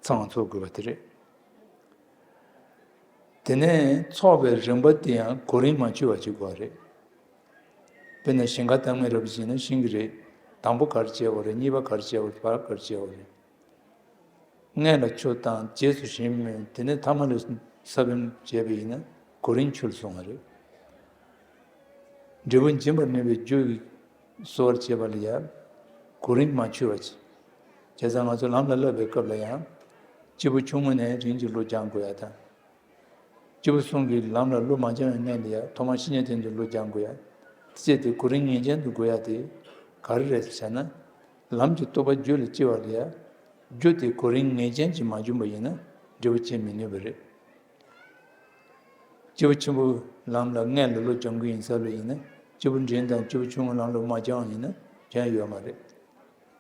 ཚང་བ་ཚོགས་དགོས་པ་དེ་རེད། དེ་ནས་ཚོགས་པའི་རིམ་པ་དེ་ཡང་གོ་རིམ་མ་འཆུགས་པ་ཅིག་དགོས་པ་རེད། དཔེར་ན་ཞིང་ཁ་གཏམ་ངན་རབ་བྱས་ན་ཤིང་གི་རེད། དང་པོ་ག་རེ་བྱས་པ་རེད། གཉིས་པ་ག་རེ་བྱས་པ་རེད། བར་ག་རེ་བྱས་པ་རེད། སྔོན་ལ་ཆུ་བཏང་། རྗེས་སུ་ཞིང་སྨིན། དེ་ནས་ཐ་མ་ལ་ས་བོན་བྱས་པ་ཡིན་ན་གོ་རིམ་འཆུགས་སོང་བ་རེད། འབྲས་བུ་འབྱིན་པར་ནུས་པའི་རྒྱུ་གསོ་བར་བྱེད་པ་ལ་ཡང་གོ་རིམ་མ་འཆུགས་པ་བྱེད། བྱས་ཙང་ང་ཚོ་ལམ་ལ་བསླབ་པའི་སྐབས་ལ་ཡང་སྐྱེས་བུ་ཆུང་ངུ་ནས་རིམ་གྱིས་བློ་སྦྱང་དགོས་ཡ་དང་། སྐྱེས་བུ་གསུམ་གྱིས་ལམ་ལ་བློ་མ་སྦྱང་བའི་སྔོན་ལ་ཡང་ཐོག་མར་བཤེས་གཉེན་དེ་ཚོས་བློ་སྦྱང་དགོས་ཡ། དེ་བྱས་ཏེ་གོ་རིམ་ངེས་ཅན་དུ་དགོས་ཡ་དེ་ག་རེ་རེད་ཟེར་ན། ལམ་གྱི་རྟོགས་པ་རྒྱུད་ལ་སྐྱེ་བ་ལ་ཡ། རྒྱུ་དེ་གོ་རིམ་ངེས་ཅན་གྱིས་མ་བྱུང་བ་ཡིན་ན་འབྲས་བུ་སྐྱེ་མི་ནུས་པ་རེད། སྐྱེས་བུ་ཆེན་པོ་ལམ་ལ་སྔོན་ལ་བློ་སྦྱང་གི་ཡིན་ས་ལ་ཡིན་ན། སྐྱེས་བུ་འབྲིང་དང་སྐྱེས་བུ་ཆུང་ངུ་ལམ་ལ་མ་སྦྱངས་ཡིན་ན་སྦྱང་ཡོད་མ་རེད།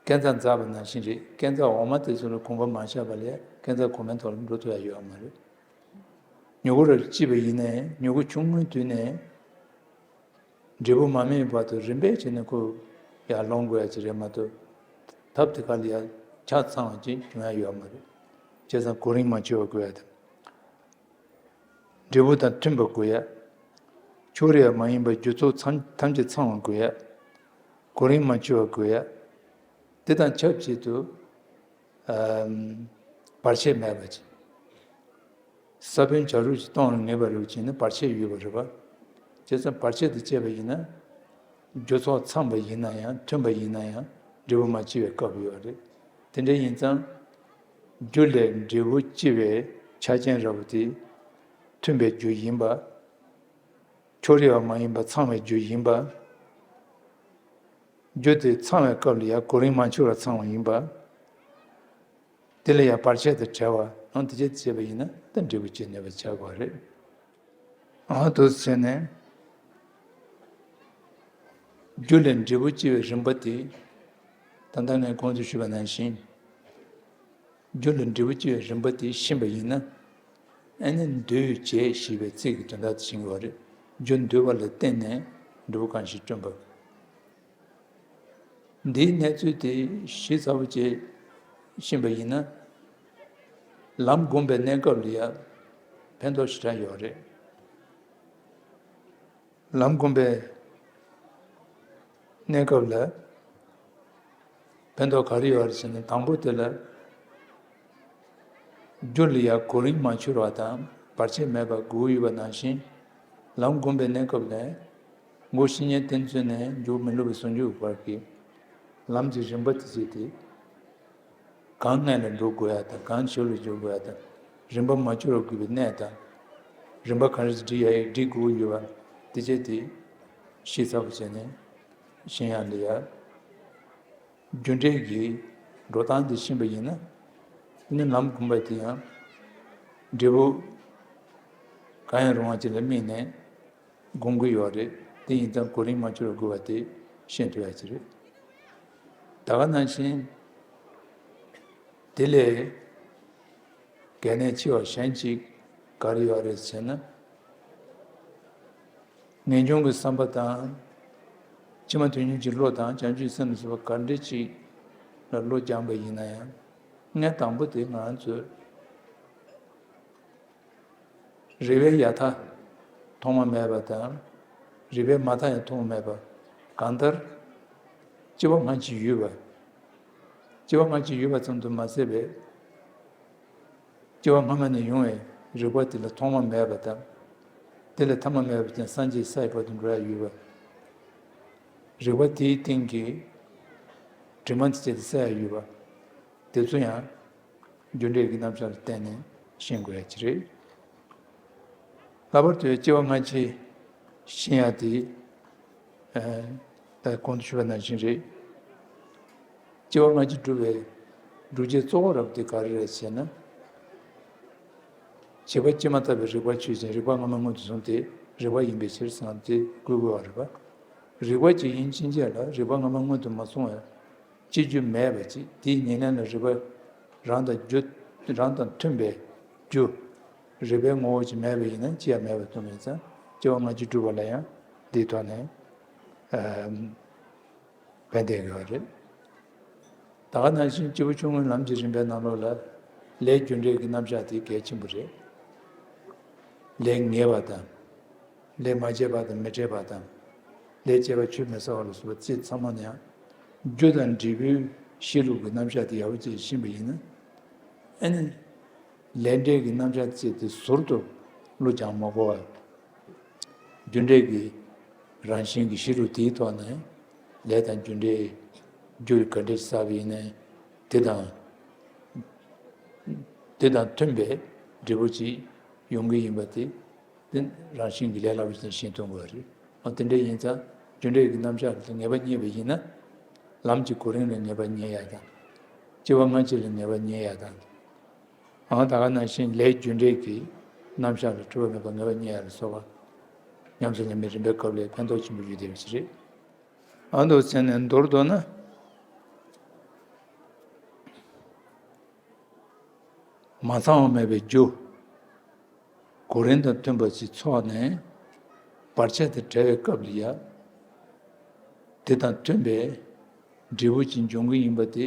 ཀན་ཚ་འཛག་པ་ནང་བཞིན་རེད། ཀན་ཚ་འོག་མ་དེ་ཚོ་ལ་གོམ་པ་མ་བཞག་པ་ལས་ཀན་ཚ་གོང་མའི་ཐོག་ལ་འགྲོ་ཐུབ་ཡ་ཡོད་མ་རེད། མྱུ་གུ་རེ་སྐྱེས་པ་ཡིན་ནའི་མྱུ་གུ་ཆུང་ངུའི་དུས་ནས་འབྲས་བུ་མ་སྨིན་བར་དུ་རིམ་པས་བྱས་ནས་ཁོ་ཡར་ལོངས་དགོས་ཡ་ཅིག་རེད་མ་གཏོགས། ཐབས་དེ་ག་ལ་ཡ་ཆ་ཚང་བ་ཅིག་བྱུང་ཡ་ཡོད་མ་རེད། བྱས་ཙང་གོ་རིམ་མ་འཆུགས་པ་དགོས་ཡ་དང་། འབྲས་བུ་དང་མཐུན་པ་དགོས་ཡ། ཕྱོགས་རིས་པ་མ་ཡིན་པ་རྒྱུ་ཚོགས་ཐམས་ཐམས་ཅད་ཚང་བ་དགོས་ཡ། གོ་རིམ་མ་འཆུགས་པ་དགོས་ཡ། དེ་དང་ཆབས་ཅིག་ཏུ། ཨམ། བར་ཆད་མེད་པ་ཅིག་ས་བོན་བྱ་རུག་ཅིག་གཏོང་བར་ངེས་པ་རེད་བྱས་ན་བར་ཆད་ཡོད་པ་རེད་པ། བྱས་ཙང་བར་ཆད་དེ་བཅད་པ་ཡིན་ན། རྒྱུ་ཚོགས་ཚང་པ་ཡིན་ན་ཡང་མཐུན་པ་ཡིན་ན་ཡང་འབྲས་བུ་མ་སྐྱེ་བའི་སྐབས་ཡོད་རེད། དེ་འདྲ་ཡིན་ཙང་། རྒྱུ་ལས་འབྲས་བུ་སྐྱེ་བའི་ཆ་རྐྱེན་ར་བ་དེ་མཐུན་པའི་རྒྱུ་ཡིན་པ། ཕྱོགས་རིས་པ་མ་ཡིན་པ་ཚང་བའི་རྒྱུ་ཡིན་པ། རྒྱུ་དེ་ཚང་བའི་སྐབས་ལ་ཡང་གོ་རིམ་མ་འཆུགས་པར་ཚང་བ་ཡིན་པ། དེ་ལ་ཡང་བར་ཆད་དང་བྲལ་བ་ཨང་དེ་བྱས་བྱས་པ་ཡིན་ན་ད་འབྲས་བུ་སྐྱེ་ནུས་པ་ཆགས་པ་རེད། ཨང་དུ་ཟེར་ནས། རྒྱུ་ལས་འབྲས་བུ་སྐྱེ་བའི་རིམ་པ་དེ། ད་ལྟ་ངས་གོང་དུ་ཞུས་པ་ནང་བཞིན། རྒྱུ་ལས་འབྲས་བུ་སྐྱེ་བའི་རིམ་པ་དེ་ཤེས་པ་ཡིན་ན། ཨ་ནི་འདུས་བྱས་ཞེས་པའི་ཚིག་གི་དོན་དག་དེ་ཤེས་ཀྱི་ཡོད་རེད། རྒྱུ་འདུས་པ་ལ་བརྟེན་ནས་འབྲས་བུ་གང་ཞིག་བསྐྲུན་པ། འདིའི་གནས་ཚུལ་དེ་ཞིབ་ཚགས་པོ་བྱས་ཤེས་པ་ཡིན་ན། ལམ་སྒོམ་པའི་གནས་སྐབས་ལ་ཡང་ཕན་ཐོགས་ཞེ་དྲག་ཡོད་རེད། ལམ་སྒོམ་པའི་གནས་སྐབས་ལ་ཕན་ཐོགས་ག་རེ་ཡོད་རེད་ཟེར་ན། དང་པོ་དེ་ལ། རྒྱུ་ལ་ཡང་གོ་རིམ་མ་འཆོལ་བ་དང་བར་ཆད་མེད་པར་དགོས་ཡོད་པ་ནང་བཞིན། ལམ་སྒོམ་པའི་གནས་སྐབས་ལ། མགོ་བཤེས་གཉེན་བསྟེན་ཚུལ་ནས་མཇུག་མི་སློབ་པའི་ཟུང་འཇུག་བར་གྱི་ལམ་གྱི་རིམ་པ་དེ་བྱས་ཏེ། གང་སྔོན་ལ་འགྲོ་དགོས་ཡ་དང་། གང་ཞབས་ལ་འཇུག་དགོས་ཡ་དང་། རིམ་པ་མ་འཆོལ་བར་དགོས་པའི་གནས་དང་། རིམ་པ་གང་རེ་སྒྲིག་ཡ་ཡིན་སྒྲིག་དགོས་ཡོད་པ་དེ་བྱས་ཏེ། ཞིབ་ཚགས་པོ་བྱས་ནས་ཤེས་ཡ་ལ་ཡ། རྒྱུ་འབྲས་ཀྱི་འགྲོ་སྟངས་དེ་ཤེས་པ་ཡིན་ན། ཨ་ནི་ལམ་སྒོམ་པ་དེ་ཡང་འབྲས་བུ་གང་ཡང་རུང་བ་ཅིག་ལ་དམིགས་ནས་སྒོམ་གྱི་ཡོད་རེད། དེ་ཡིན་ཙང་གོ་རིམ་མ་འཆོལ་བར་དགོས་པ་དེ་ཤེས་ཐུབ་ཡ་ཅིག་རེད། ད་ག་ནང་བཞིན། དེ་ལས་གལ་གནད་ཆེ་བ་གཞན་གཅིག་ག་རེ་ཡོད་རེད་ཟེར་ན། ངེས་འབྱུང་གི་བསམ་པ་དང་། ཕྱི་མ་དོན་གཉེར་གྱི་བློ་དང་། བྱང་ཆུབ་སེམས་ལ་སོགས་པ་ག་འདྲ་ཅིག་ལ་བློ་སྦྱངས་པ་ཡིན་ན་ཡང་། ངས་དང་པོ་དེ་ང་ཚོས་རིགས་པའི་ཡག་མཐའ་ཐོག་མ་མེད་པ་དང་། རིགས་པའི་མ་མཐའ་ཡང་ཐོག་མ་མེད་པ། གང་ལྟར་སྐྱེ་བ་སྔ་ཕྱི་ཡོད་པ། སྐྱེ་བ་སྔ་ཕྱི་ཡོད་པ་ཙམ་དུ་མ་ཟད་པའི། སྐྱེ་བ་སྔ་མ་ནས་ཡོང་བའི་རིགས་པ་དེ་ལ་ཐོག་མ་མེད་པ་དང་། དེ་ལ་ཐ་མ་མེད་པ་ཅན་སངས་རྒྱས་ས་ཡི་བར་དུ་འགྲོ་ཡ་ཡོད་པ། རིགས་པ་དེའི་སྟེང་གི་དྲི་མ་དེ་བཅད་དེ་བསལ་ཡ་ཡོད་པ། དེ་ཚོ་ཡང་རྒྱུ་འབྲས་ཀྱི་རྣམ་གཞག་ལ་བརྟེན་ནས་ཤེས་དགོས་ཡ་ཅིག་རེད། ལྷག་པར་དུ་སྐྱེ་བ་སྔ་ཕྱི་ཤེས་ཡ་དེ། ཨ། ད་གོང་དུ་ཞུས་པ་ནང་བཞིན་རེད། སྐྱེ་བ་སྔ་ཕྱི་སྒྲུབ་པའི་སྒྲུབ་བྱེད་གཙོ་བོ་རབ་དེ་ག་རེ་རེད་ཟེར་ན། བྱས་པ་སྐྱེས་མ་ཐག་པའི་རིགས་པ་ཆོས་ཅན། རིགས་པ་སྔ་མ་སྔོན་དུ་སོང་སྟེ་རིགས་པ་ཡིན་པའི་ཕྱིར་ཟེར་ན་དེ་བཀོད་དགོས་པ་རེད་པ། རིགས་པ་ཅིག་ཡིན་ཕྱིན་ཆད་ལ་རིགས་པ་སྔ་མ་སྔོན་དུ་མ་སོང་བའི་སྐྱེ་རྒྱུ་མེད་པ་ཅིག་དེའི་ཉེར་ལེན་ལ་རིགས་པ་རང་དང་རྒྱུ། རང་དང་མཐུན་པའི་རྒྱུ། རིགས་པའི་ངོ་བོ་ཅིག་མེད་པ་ཡིན་ན་སྐྱེ་ཡ་མེད་པ་མཐོང་ཡིན་ཙང་། སྐྱེ་བ་སྔ་ཕྱི་སྒྲུབ་པ་ལ་ཡང་འདིའི་ཐོག་ནས། ཨ། ཕན་བདེ་དགོས་པ་རེད། ད་ག་ནང་བཞིན་སྐྱེས་བུ་ཆུང་ངུའི་ལམ་གྱི་རིམ་པའི་ནང་ལོགས་ལ་ལས་རྒྱུ་འབྲས་ཀྱི་རྣམ་གཞག་དེ་གལ་ཆེན་པོ་རེད། ལས་ངེས་པ་དང་། ལས་མ་བྱས་པ་དང་མི་འབྲས་པ་དང་། ལས་བྱས་པ་ཆུད་མི་ཟ་བ་ལ་སོགས་པ་དེ་ཚང་མ་ནི་ཡང་རྒྱུ་དང་འབྲས་བུའི་གཤིས་ལུགས་ཀྱི་རྣམ་གཞག་དེ་ཡག་པོ་བྱས་ཤེས་པ་ཡིན་ན། ཨ་ནི། ལས་འབྲས་ཀྱི་རྣམ་གཞག་བཅས་དེ་ཟུར་དུ་བློ་སྦྱང་མ་དགོས་པར། རྒྱུ་འབྲས་ཀྱི་རང་བཞིན་གྱི་གཤིས་ལུགས་དེའི་ཐོག་ནས་ལས་དང་རྒྱུ་འབྲས་རྒྱུ་ག་འདྲས་བསགས་པ་ཡིན་ནའི་དེ་དང་དེ་དང་མཐུན་པའི་འབྲས་བུ་ཅིག་ཡོང་གི་ཡིན་པ་དེ། དེ་རང་བཞིན་གྱི་ལས་སླ་པོ་ཞིག་ནས་ཤེས་ཐུབ་དགོས་པ་རེད། འོ་དེ་འདྲ་ཡིན་ཙང་རྒྱུ་འབྲས་ཀྱི་རྣམ་གཞག་ལ་ངེས་པ་རྙེད་པ་ཡིན་ན། ལམ་གྱི་གོ་རིམ་ལ་ངེས་པ་རྙེད་ཡ་དང་། སྐྱེ་བ་སྔ་ཕྱི་ལ་ངེས་པ་རྙེད་ཡ་དང་། འོ་ད་ག་ནང་བཞིན་ལས་རྒྱུ་འབྲས་ཀྱི་རྣམ་གཞག་ལ་འཁྲུལ་པ་མེད་པར་ངེས་པ་རྙེད་ཡ་ལ་སོགས་པ། ཉམས་སུ་ལེན་པའི་རིམ་པའི་སྐབས་ལ་ཕན་ཐོགས་ཆེན་པོ་ཡོད་བསྡད་པ་ཞིག་རེད། ཨ་འདུག་ཟེར་ནས་མདོར་བསྡུ་ན། མ་ཚང་བ་མེད་པའི་རྒྱུ། གོ་རིམ་དང་མཐུན་པ་ཞིག་ཚོགས་ནས་བར་ཆད་དང་བྲལ་བའི་སྐབས་ལ་ཡ། དེ་དང་མཐུན་པའི་འབྲས་བུ་ཅིག་འབྱུང་གི་ཡིན་པ་དེ་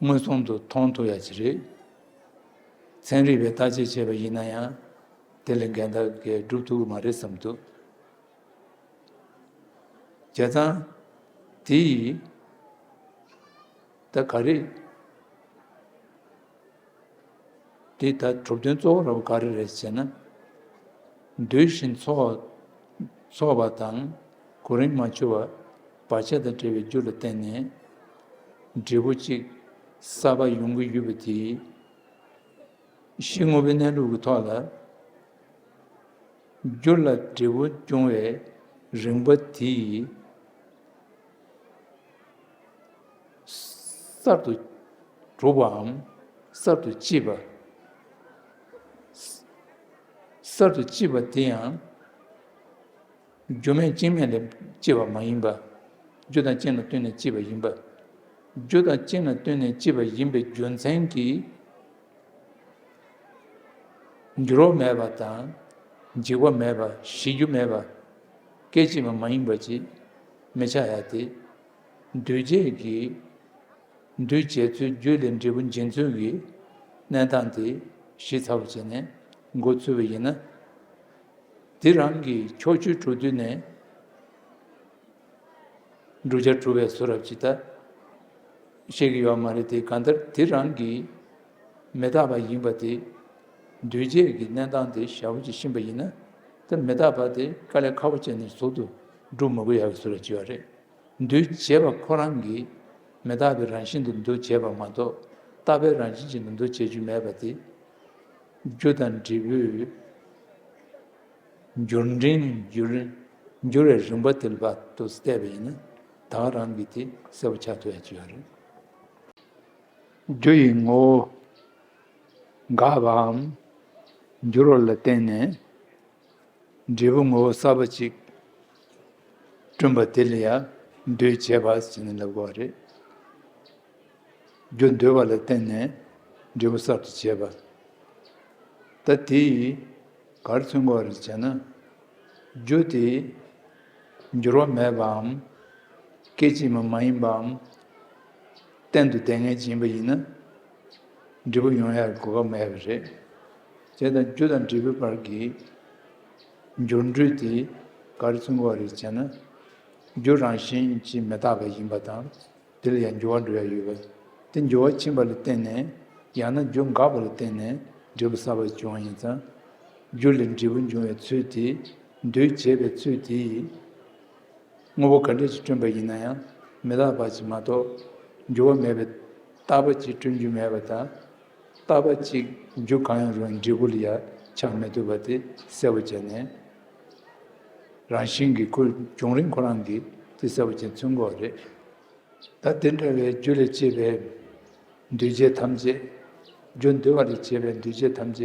མངོན་སུམ་དུ་མཐོང་ཐུབ་ཡ་ཅིག་རེད། ཚན་རིག་པས་བརྟག་དཔྱད་བྱས་པ་ཡིན་ན་ཡང་དེ་ལས་འགལ་ཟླ་གས་སྒྲུབ་ཐུབ་ཀྱི་མ་རེད་བསམ་འདུག་བྱས་ཙང་། དེ་ཡིས། ད་ག་རེ། དེ་ད་གྲུབ་དོན་གཙོ་བོ་ར་བ་ག་རེ་རེད་ཟེར་ན། འདུས་ཤིང་ཚོགས། ཚོགས་པ་དང་གོ་རིམ་མ་འཆོལ་བ། བར་ཆད་དང་བྲལ་བའི་རྒྱུ་ལ་བརྟེན་ནས་འབྲས་བུ་གཅིག་གསར་པ་ཡོང་གི་ཡོད་པ་དེ། གཤིས་དངོས་པོའི་གནས་ལུགས་ཀྱི་ཐོག་ལ། རྒྱུ་ལ་འབྲས་བུ་འབྱུང་བའི་རིམ་པ་དེ་གསར་དུ་གྲུབ་པའམ་གསར་དུ་སྐྱེས་པ། གསར་དུ་སྐྱེས་པ་དེ་ཡང་ རྒྱུ་མེད་རྐྱེན་མེད་ལས་སྐྱེ་བ་མ་ཡིན་པ། རྒྱུ་དང་རྐྱེན་ལ་ལྟོས་ནས་སྐྱེ་བ་ཡིན་པ། རྒྱུ་དང་རྐྱེན་ལ་ལྟོས་ནས་སྐྱེ་བ་ཡིན་པའི་རྒྱུ་མཚན་གྱིས། འགྱུར་བ་མེད་པ་དང་། འཇིག་པ་མེད་པ། ཞིག་རྒྱུ་མེད་པ། སྐད་ཅིག་མ་མ་ཡིན་པ་ཅིག་མི་ཆགས་ཡ་དེ། འདུས་བྱས་ཀྱི། འདུས་བྱས་ཚུལ་རྒྱུ་ལས་འབྲས་བུ་འབྱིན་ཚུལ་གྱི་གནས་སྟངས་དེ་གཞི་ཚ་པོ་བྱས་ནས་འགོ་ཚུགས་པ་ཡིན་ན། དེ་རང་གི་ཕྱོགས་ཆོས་དྲུག་དུས་ནས། བསྒྲུབ་བྱ་གྲུབ་པའི་བཟོ་འདྲ་ཅིག་ད་བཤད་ཀྱི་ཡོད་མ་རེད་དེ། གང་ལྟར་དེ་རང་གི་མི་རྟག་པ་ཡིན་པ་དེ། འདུས་བྱས་ཀྱི་གནས་སྟངས་དེ་ཞེ་པོ་ཅིག་ཤེས་པ་ཡིན་ན། དེ་མི་རྟག་པ་དེ་དཀའ་ལས་ཁག་པོ་བྱས་ནས་ཟུར་དུ་སྒྲུབ་མི་དགོས་ཡག་གི་བཟོ་འདྲ་ཅིག་ཡོད་རེད། འདུས་བྱས་པ་ཁོ་རང་གི་མི་རྟག་པའི་རང་བཞིན་དུ་འདུ་བྱས་པ་མ་གཏོགས། རྟག་པའི་རང་བཞིན་ཅན་དུ་འདུ་བྱེད་རྒྱུ་མེད་པ་དེ། རྒྱུ་དང་འབྲས་བུའི་འགྱུར་འབྲིང་འགྱུར། འགྱུར་བའི་རིམ་པ་དེ་ལ་བར་དུ་བལྟས་པ་ཡིན་ན། ད་ག་རང་གི་དེ་གསལ་པོ་ཆགས་ཐུབ་ཡ་ཅིག་ཡོད་རེད། རྒྱུ་ཡི་ངོ་བོ་འགག་པའམ་འགྱུར་བ་ལ་བརྟེན་ནས། འབྲས་བུ་ངོ་བོ་གསར་པ་ཅིག་བསྐྲུན་པ་དེ་ལ་ཡང་འདུས་བྱས་པ་ཟེར་ནས་ལབ་དགོས་པ་རེད། རྒྱུ་འདུས་པ་ལ་བརྟེན་ནས་འབྲས་བུ་གསར་དུ་བྱས་པ། ད་དེ་ཡིས་ག་རེ་མཚོན་དགོས་པ་རེད་ཟེར་ན། རྒྱུ་དེ་འགྱུར་བ་མེད་པའམ། སྐད་ཅིག་མ་མ་ཡིན་པའམ། གཏན་དུ་བསྡད་མཁན་ཅིག་ཡིན་པ་ཡིན་ན། འབྲས་བུ་ཡོང་ཡག་གི་གོ་སྐབས་མེད་པ་རེད། བྱས་ཙང་རྒྱུ་དང་འབྲས་བུའི་བར་གྱི་འགྱུར་འགྲོས་དེ་ག་རེ་མཚོན་གྱི་ཡོད་རེད་ཟེར་ན། རྒྱུ་རང་བཞིན་གྱིས་མི་རྟག་པ་ཡིན་པ་དང་། དེ་ལ་ཡང་འགྱུར་བ་འགྲོ་ཡག་ཡོད་པ། དེ་འགྱུར་བ་ཕྱིན་པ་ལ་བརྟེན་ནས། ཡང་ན་རྒྱུ་འགག་པ་ལ་བརྟེན་ནས་འབྲས་བུ་གསར་པ་བྱུང་བ་ཡིན་ཙང་། རྒྱུ་ལས་འབྲས་བུ་འབྱུང་བའི་ཚུལ་དེ། འདུས་བྱས་པའི་ཚུལ་དེ་ཡིས། དངོས་པོ་ག་འདྲ་ཞིག་བསྐྲུན་པ་ཡིན་ན་ཡང་མི་རྟག་པ་ཞིག་མ་གཏོགས། འགྱུར་བ་མེད་པའི་རྟག་པ་ཅིག་བསྐྲུན་རྒྱུ་མེད་པ་དང་། རྟག་པ་ཅིག་རྒྱུ་གང་ཡང་རུང་བའི་འབྲས་བུ་ལ་ཡང་ཆགས་མི་ཐུབ་པ་དེ་གསལ་པོ་བྱས་ནས། རང་བཞིན་གྱི་ཁོ་བྱུང་རིམ་ཁོ་རང་གིས་དེ་གསལ་པོ་བྱས་མཚོན་དགོས་པ་རེད། ད་དེ་འདྲ་བའི་རྒྱུ་ལས་སྐྱེས་པའི་འདུས་བྱས་ཐམས་ཅད། རྒྱུ་འདུས་པ་ལས་སྐྱེས་པའི་འདུས་བྱས་ཐམས་ཅད་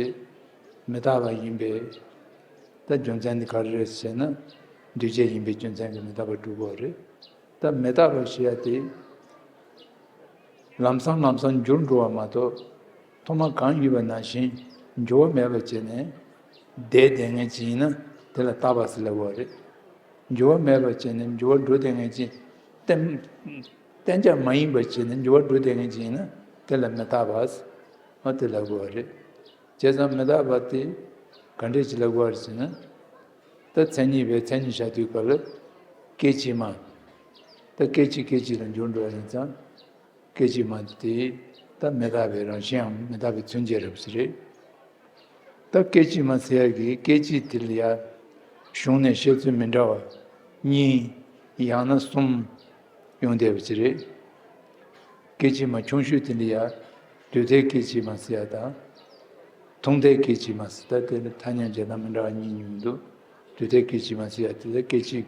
མི་རྟག་པ་ཡིན་པས། ད་རྒྱུ་མཚན་འདི་ག་རེ་རེད་ཟེར་ན། འདུས་བྱས་ཡིན་པའི་རྒྱུ་མཚན་གྱིས་མི་རྟག་པ་སྒྲུབ་དགོས་པ་རེད། ད་མི་རྟག་པ་ཞེས་ཡ་དེ། ལམ་སང་ལམ་སང་འགྱུར་འགྲོ་བ་མ་གཏོགས། ཐོག་མ་གང་ཡོད་པ་ནང་བཞིན་འགྱུར་བ་མེད་པ་བྱས་ནས་བསྡད་བསྡད་མཁན་ཅིག་ཡིན་ན་དེ་ལ་རྟག་པ་ཟེར་ལབ་དགོས་པ་རེད། འགྱུར་བ་མེད་པ་བྱས་ནས་འགྱུར་བ་འགྲོ་བསྡད་མཁན་ཅིག་གཏན་གཏན་འཇགས་མ་ཡིན་པ་བྱས་ནས་འགྱུར་བ་འགྲོ་བསྡད་མཁན་ཅིག་ཡིན་ན་དེ་ལ་མི་རྟག་པ་ཟེར། འོ་དེ་ལབ་དགོས་པ་རེད། བྱས་ཙང་མི་རྟག་པ་དེ་ག་འདྲས་ཅིག་ལབ་དགོས་པ་རེད་ཟེར་ན། ད་མཚན་ཉིད་པའི་མཚན་ཉིད་བཞག་དུས་སྐབས་ལ་སྐད་ཅིག་མ། ད་སྐད་ཅིག་སྐད་ཅིག་ལ་འགྱུར་འགྲོ་བ་ཡིན་ཙང་། སྐད་ཅིག་མ་དེ་ད་མི་རྟག་པའི་རང་བཞིན་ཡང་མི་རྟག་པའི་མཚོན་བྱེད་རེད་པ་ཟེར་རེད། ད་སྐད་ཅིག་མ་ཟེར་ཡག་གི་སྐད་ཅིག་དེ་ལ་ཡ་གཞུང་ནས་བཤད་ཚུལ་མི་འདྲ་བ་གཉིས་ཡང་ན་གསུམ་ཡོང་བསྡད་པ་ཅིག་རེད། སྐད་ཅིག་མ་ཆུང་ཤོས་དེ་ལ་ཡ་དུས་མཐའི་སྐད་ཅིག་མ་ཟེར་ཡ་དང་། ཐུང་མཐའི་སྐད་ཅིག་མ་ཟེར། ད་དེ་ལ་ཐ་སྙད་བྱས་ན་མི་འདྲ་བ་གཉིས་ཡོང་འདུག་དུས་མཐའི་སྐད་ཅིག་མ་ཟེར་ཡ་དེ་ལ་སྐད་ཅིག་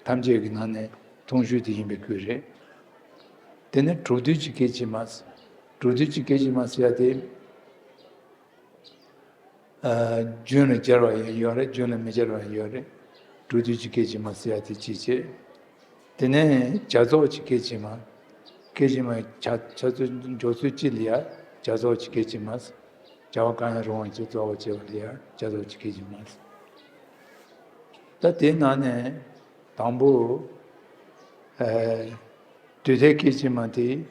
ཐམས་ཅད་ཀྱི་ནང་ནས་ཐུང་ཤོས་དེ་ཡིན་པའི་ཁུལ་རེད། དེ་ནས་དྲུག་དུས་ཀྱི་སྐད་ཅིག་མ་ཟེར། དྲུག་དུས་ཀྱི་སྐད་ཅིག་མ་ཟེར་ཡ་དེ། ཨ། རྒྱུན་ལ་སྦྱར་བ་ཡང་ཡོད་རེད། རྒྱུན་ལ་མི་སྦྱར་བ་ཡང་ཡོད་རེད། དྲུག་དུས་ཀྱི་སྐད་ཅིག་མ་ཟེར་ཡ་དེ་གཅིག་བྱས། དེ་ནས་བྱ་རྫོགས་ཀྱི་སྐད་ཅིག་མ། སྐད་ཅིག་མ་བྱ་བྱ་ཚུལ་འཇོག་ཚུལ་གཅིག་ལ་ཡ་བྱ་རྫོགས་ཀྱི་སྐད་ཅིག་མ། བྱ་བ་གང་ཡང་རུང་བ་ཅིག་རྫོགས་པར་བྱེད་པ་ལ་ཡ་བྱ་རྫོགས་ཀྱི་སྐད་ཅིག་མ། ད་དེའི་ནང་ནས་དང་པོ། ཨ། དུས་མཐའི་སྐད་ཅིག་མ་དེ།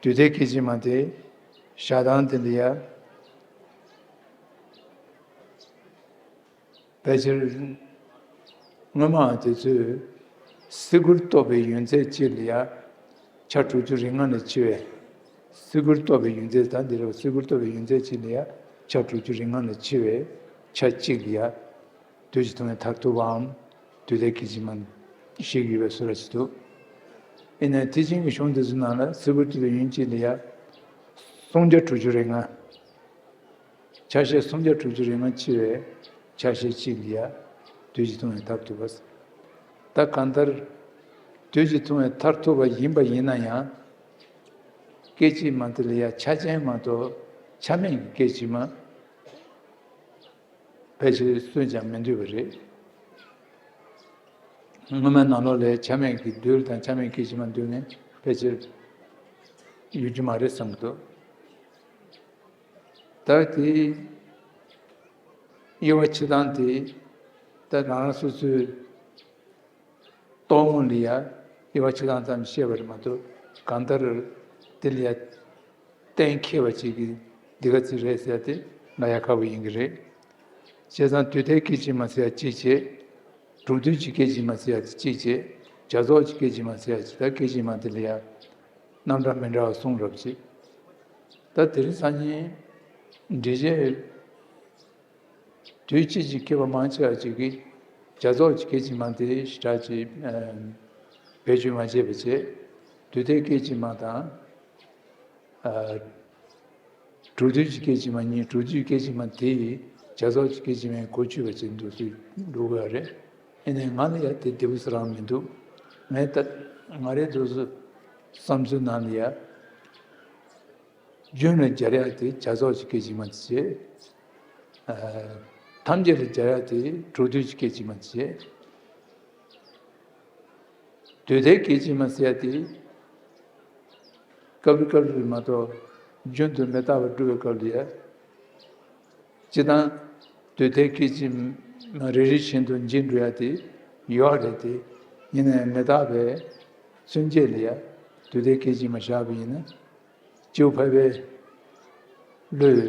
དུས་མཐའི་སྐད་ཅིག་མ་དེ་བཞག་སྟངས་དེ་ལ་ཡ། ཕལ་ཆེར་སྔོན་མ་དེ་ཚོས་སེ་གོལ་གཏོགས་པའི་ཡུན་ཚད་གཅིག་ལ་ཡ་ཆ་དྲུག་ཅུ་རེ་ལྔ་ལས་ཆེ་བའི། སེ་གོལ་གཏོགས་པའི་ཡུན་ཚད་ད་འདི་རེད་པ། སེ་གོལ་གཏོགས་པའི་ཡུན་ཚད་གཅིག་ལ་ཡ་ཆ་དྲུག་ཅུ་རེ་ལྔ་ལས་ཆེ་བའི་ཆ་གཅིག་ལ་ཡ། དུས་ཀྱི་ཐུང་བའི་མཐར་ཐུག་པའམ། དུས་མཐའི་སྐད་ཅིག་མ་ཞིག་ཡོད་པའི་བཟོ་འདྲ་ཞིག་འདུག་ཡིན་ནའི་དེ་བཞིན་གྱི་གཞུང་དེ་ཚོའི་ནང་ལ་སེ་གོལ་གཏོགས་པའི་ཡུན་གཅིག་ལ་ཡ། སུམ་བརྒྱ་དྲུག་ཅུ་རེ་ལྔ། ཆ་ཤས་སུམ་བརྒྱ་དྲུག་ཅུ་རེ་ལྔ་ཆེ་བའི་ཆ་ཤས་གཅིག་ལ་ཡ། དུས་ཀྱི་ཐུང་བའི་མཐར་ཐུག་པ། ད་གང་ལྟར། དུས་ཀྱི་ཐུང་བའི་མཐར་ཐུག་པ་ཡིན་པ་ཡིན་ན་ཡང་། སྐད་ཅིག་མ་དེ་ལ་ཡ་ཆ་ཅན་མ་གཏོགས་ཆ་མེད་ཀྱི་སྐད་ཅིག་མ། ཕལ་ཆེར་སུས་ཀྱང་མི་འདོད་པ་རེད། སྔོན་མའི་ནང་ལོགས་ལ་ཆ་མེད་ཀྱི་རྡུལ་དང་ཆ་མེད་སྐད་ཅིག་མ་འདུས་ནས་ཕལ་ཆེར་ཡོད་རྒྱུ་མ་རེད་བསམ་གྱི་འདུག་ད་དེ་དབྱེ་བ་ཕྱེ་སྟངས་དེ་ད་རང་རང་སོ་སོའི་རྟོག་ངོ་ལ་ཡ་དབྱེ་བ་ཕྱེ་སྟངས་ཙམ་བཤད་པ་རེད་མ་གཏོགས། གང་ལྟར་དེ་ལ་ཡ་གཏན་འཁེལ་བ་ཅིག་གིས་འདི་ག་ཅིག་རེད་ཟེར་ཏེ་ལབ་ཡ་ཁག་པོ་ཡིན་གྱི་རེད། བྱས་ཙང་དུས་མཐའི་སྐད་ཅིག་མ་ཟེར་ཡ་གཅིག་བྱས། གྲུབ་དུས་ཀྱི་སྐད་ཅིག་མ་ཟེར་ཡ་གཅིག་བྱས། བྱ་རྫོགས་ཀྱི་སྐད་ཅིག་མ་ཟེར་ཡ་གཅིག་ད་སྐད་ཅིག་མ་དེ་ལ་ཡ་རྣམ་གྲངས་མི་འདྲ་བ་གསུམ་རབ་ཅིག་ད་དེ་རིང་སང་ཉིན་འགྲེལ་བཤད་དུས་གཅིག་གི་མཁས་པ་མང་ཆེ་བ་ཅིག་གིས་བྱ་རྫོགས་ཀྱི་སྐད་ཅིག་མ་དེ་ཞེ་དྲག་ཅིག་ཨ་བེད་སྤྱོད་མ་བྱས་པ་བྱས། དུས་མཐའི་སྐད་ཅིག་མ་དང་ཨ་གྲུབ་དུས་ཀྱི་སྐད་ཅིག་མ་གཉིས། གྲུབ་དུས་སྐད་ཅིག་མ་དེ་ཡིས་བྱ་རྫོགས་ཀྱི་སྐད་ཅིག་མའི་གོ་ཆོད་པ་ཅིག་འདུག་སེ་འགྲོ་གི་ཡོད་རེད། ཨེ་ནས་ང་ལ་ཡ་དེ་བདེ་པོ་སུ་རང་མི་འདུག་ངས་ད་ང་རའི་འདུག་སེ་བསམ་ཚུལ་ནང་ལ་ཡ། རྒྱུན་ལ་སྦྱར་ཡག་དེ་བྱ་རྫོགས་ཀྱི་སྐད་ཅིག་མ་བྱས། ཨ་ཐམས་ཅད་ལ་སྦྱར་ཡག་དེ་གྲུབ་དུས་ཀྱི་སྐད་ཅིག་མ་བྱས། དུས་མཐའི་སྐད་ཅིག་མ་ཟེར་ཡག་དེ་སྐབས་རེ་སྐབས་རེ་མ་གཏོགས་རྒྱུན་དུ་མི་རྟག་པ་སྒྲུབ་པའི་སྐབས་ལ་ཡ། སྤྱིར་བཏང་དུས་མཐའི་སྐད་ཅིག་མ་རེ་རེ་བཞིན་དུ་འབྱིན་འགྲོ་ཡག་དེ་ཡོད་རེད་དེ། ཡིན་ནའང་མི་རྟག་པའི་མཚོན་བྱེད་ལ་ཡ་དུས་མཐའི་སྐད་ཅིག་མ་བཞག་པ་ཡིན་ན། སྐྱེ་བོ་ཕལ་པའི་བློས་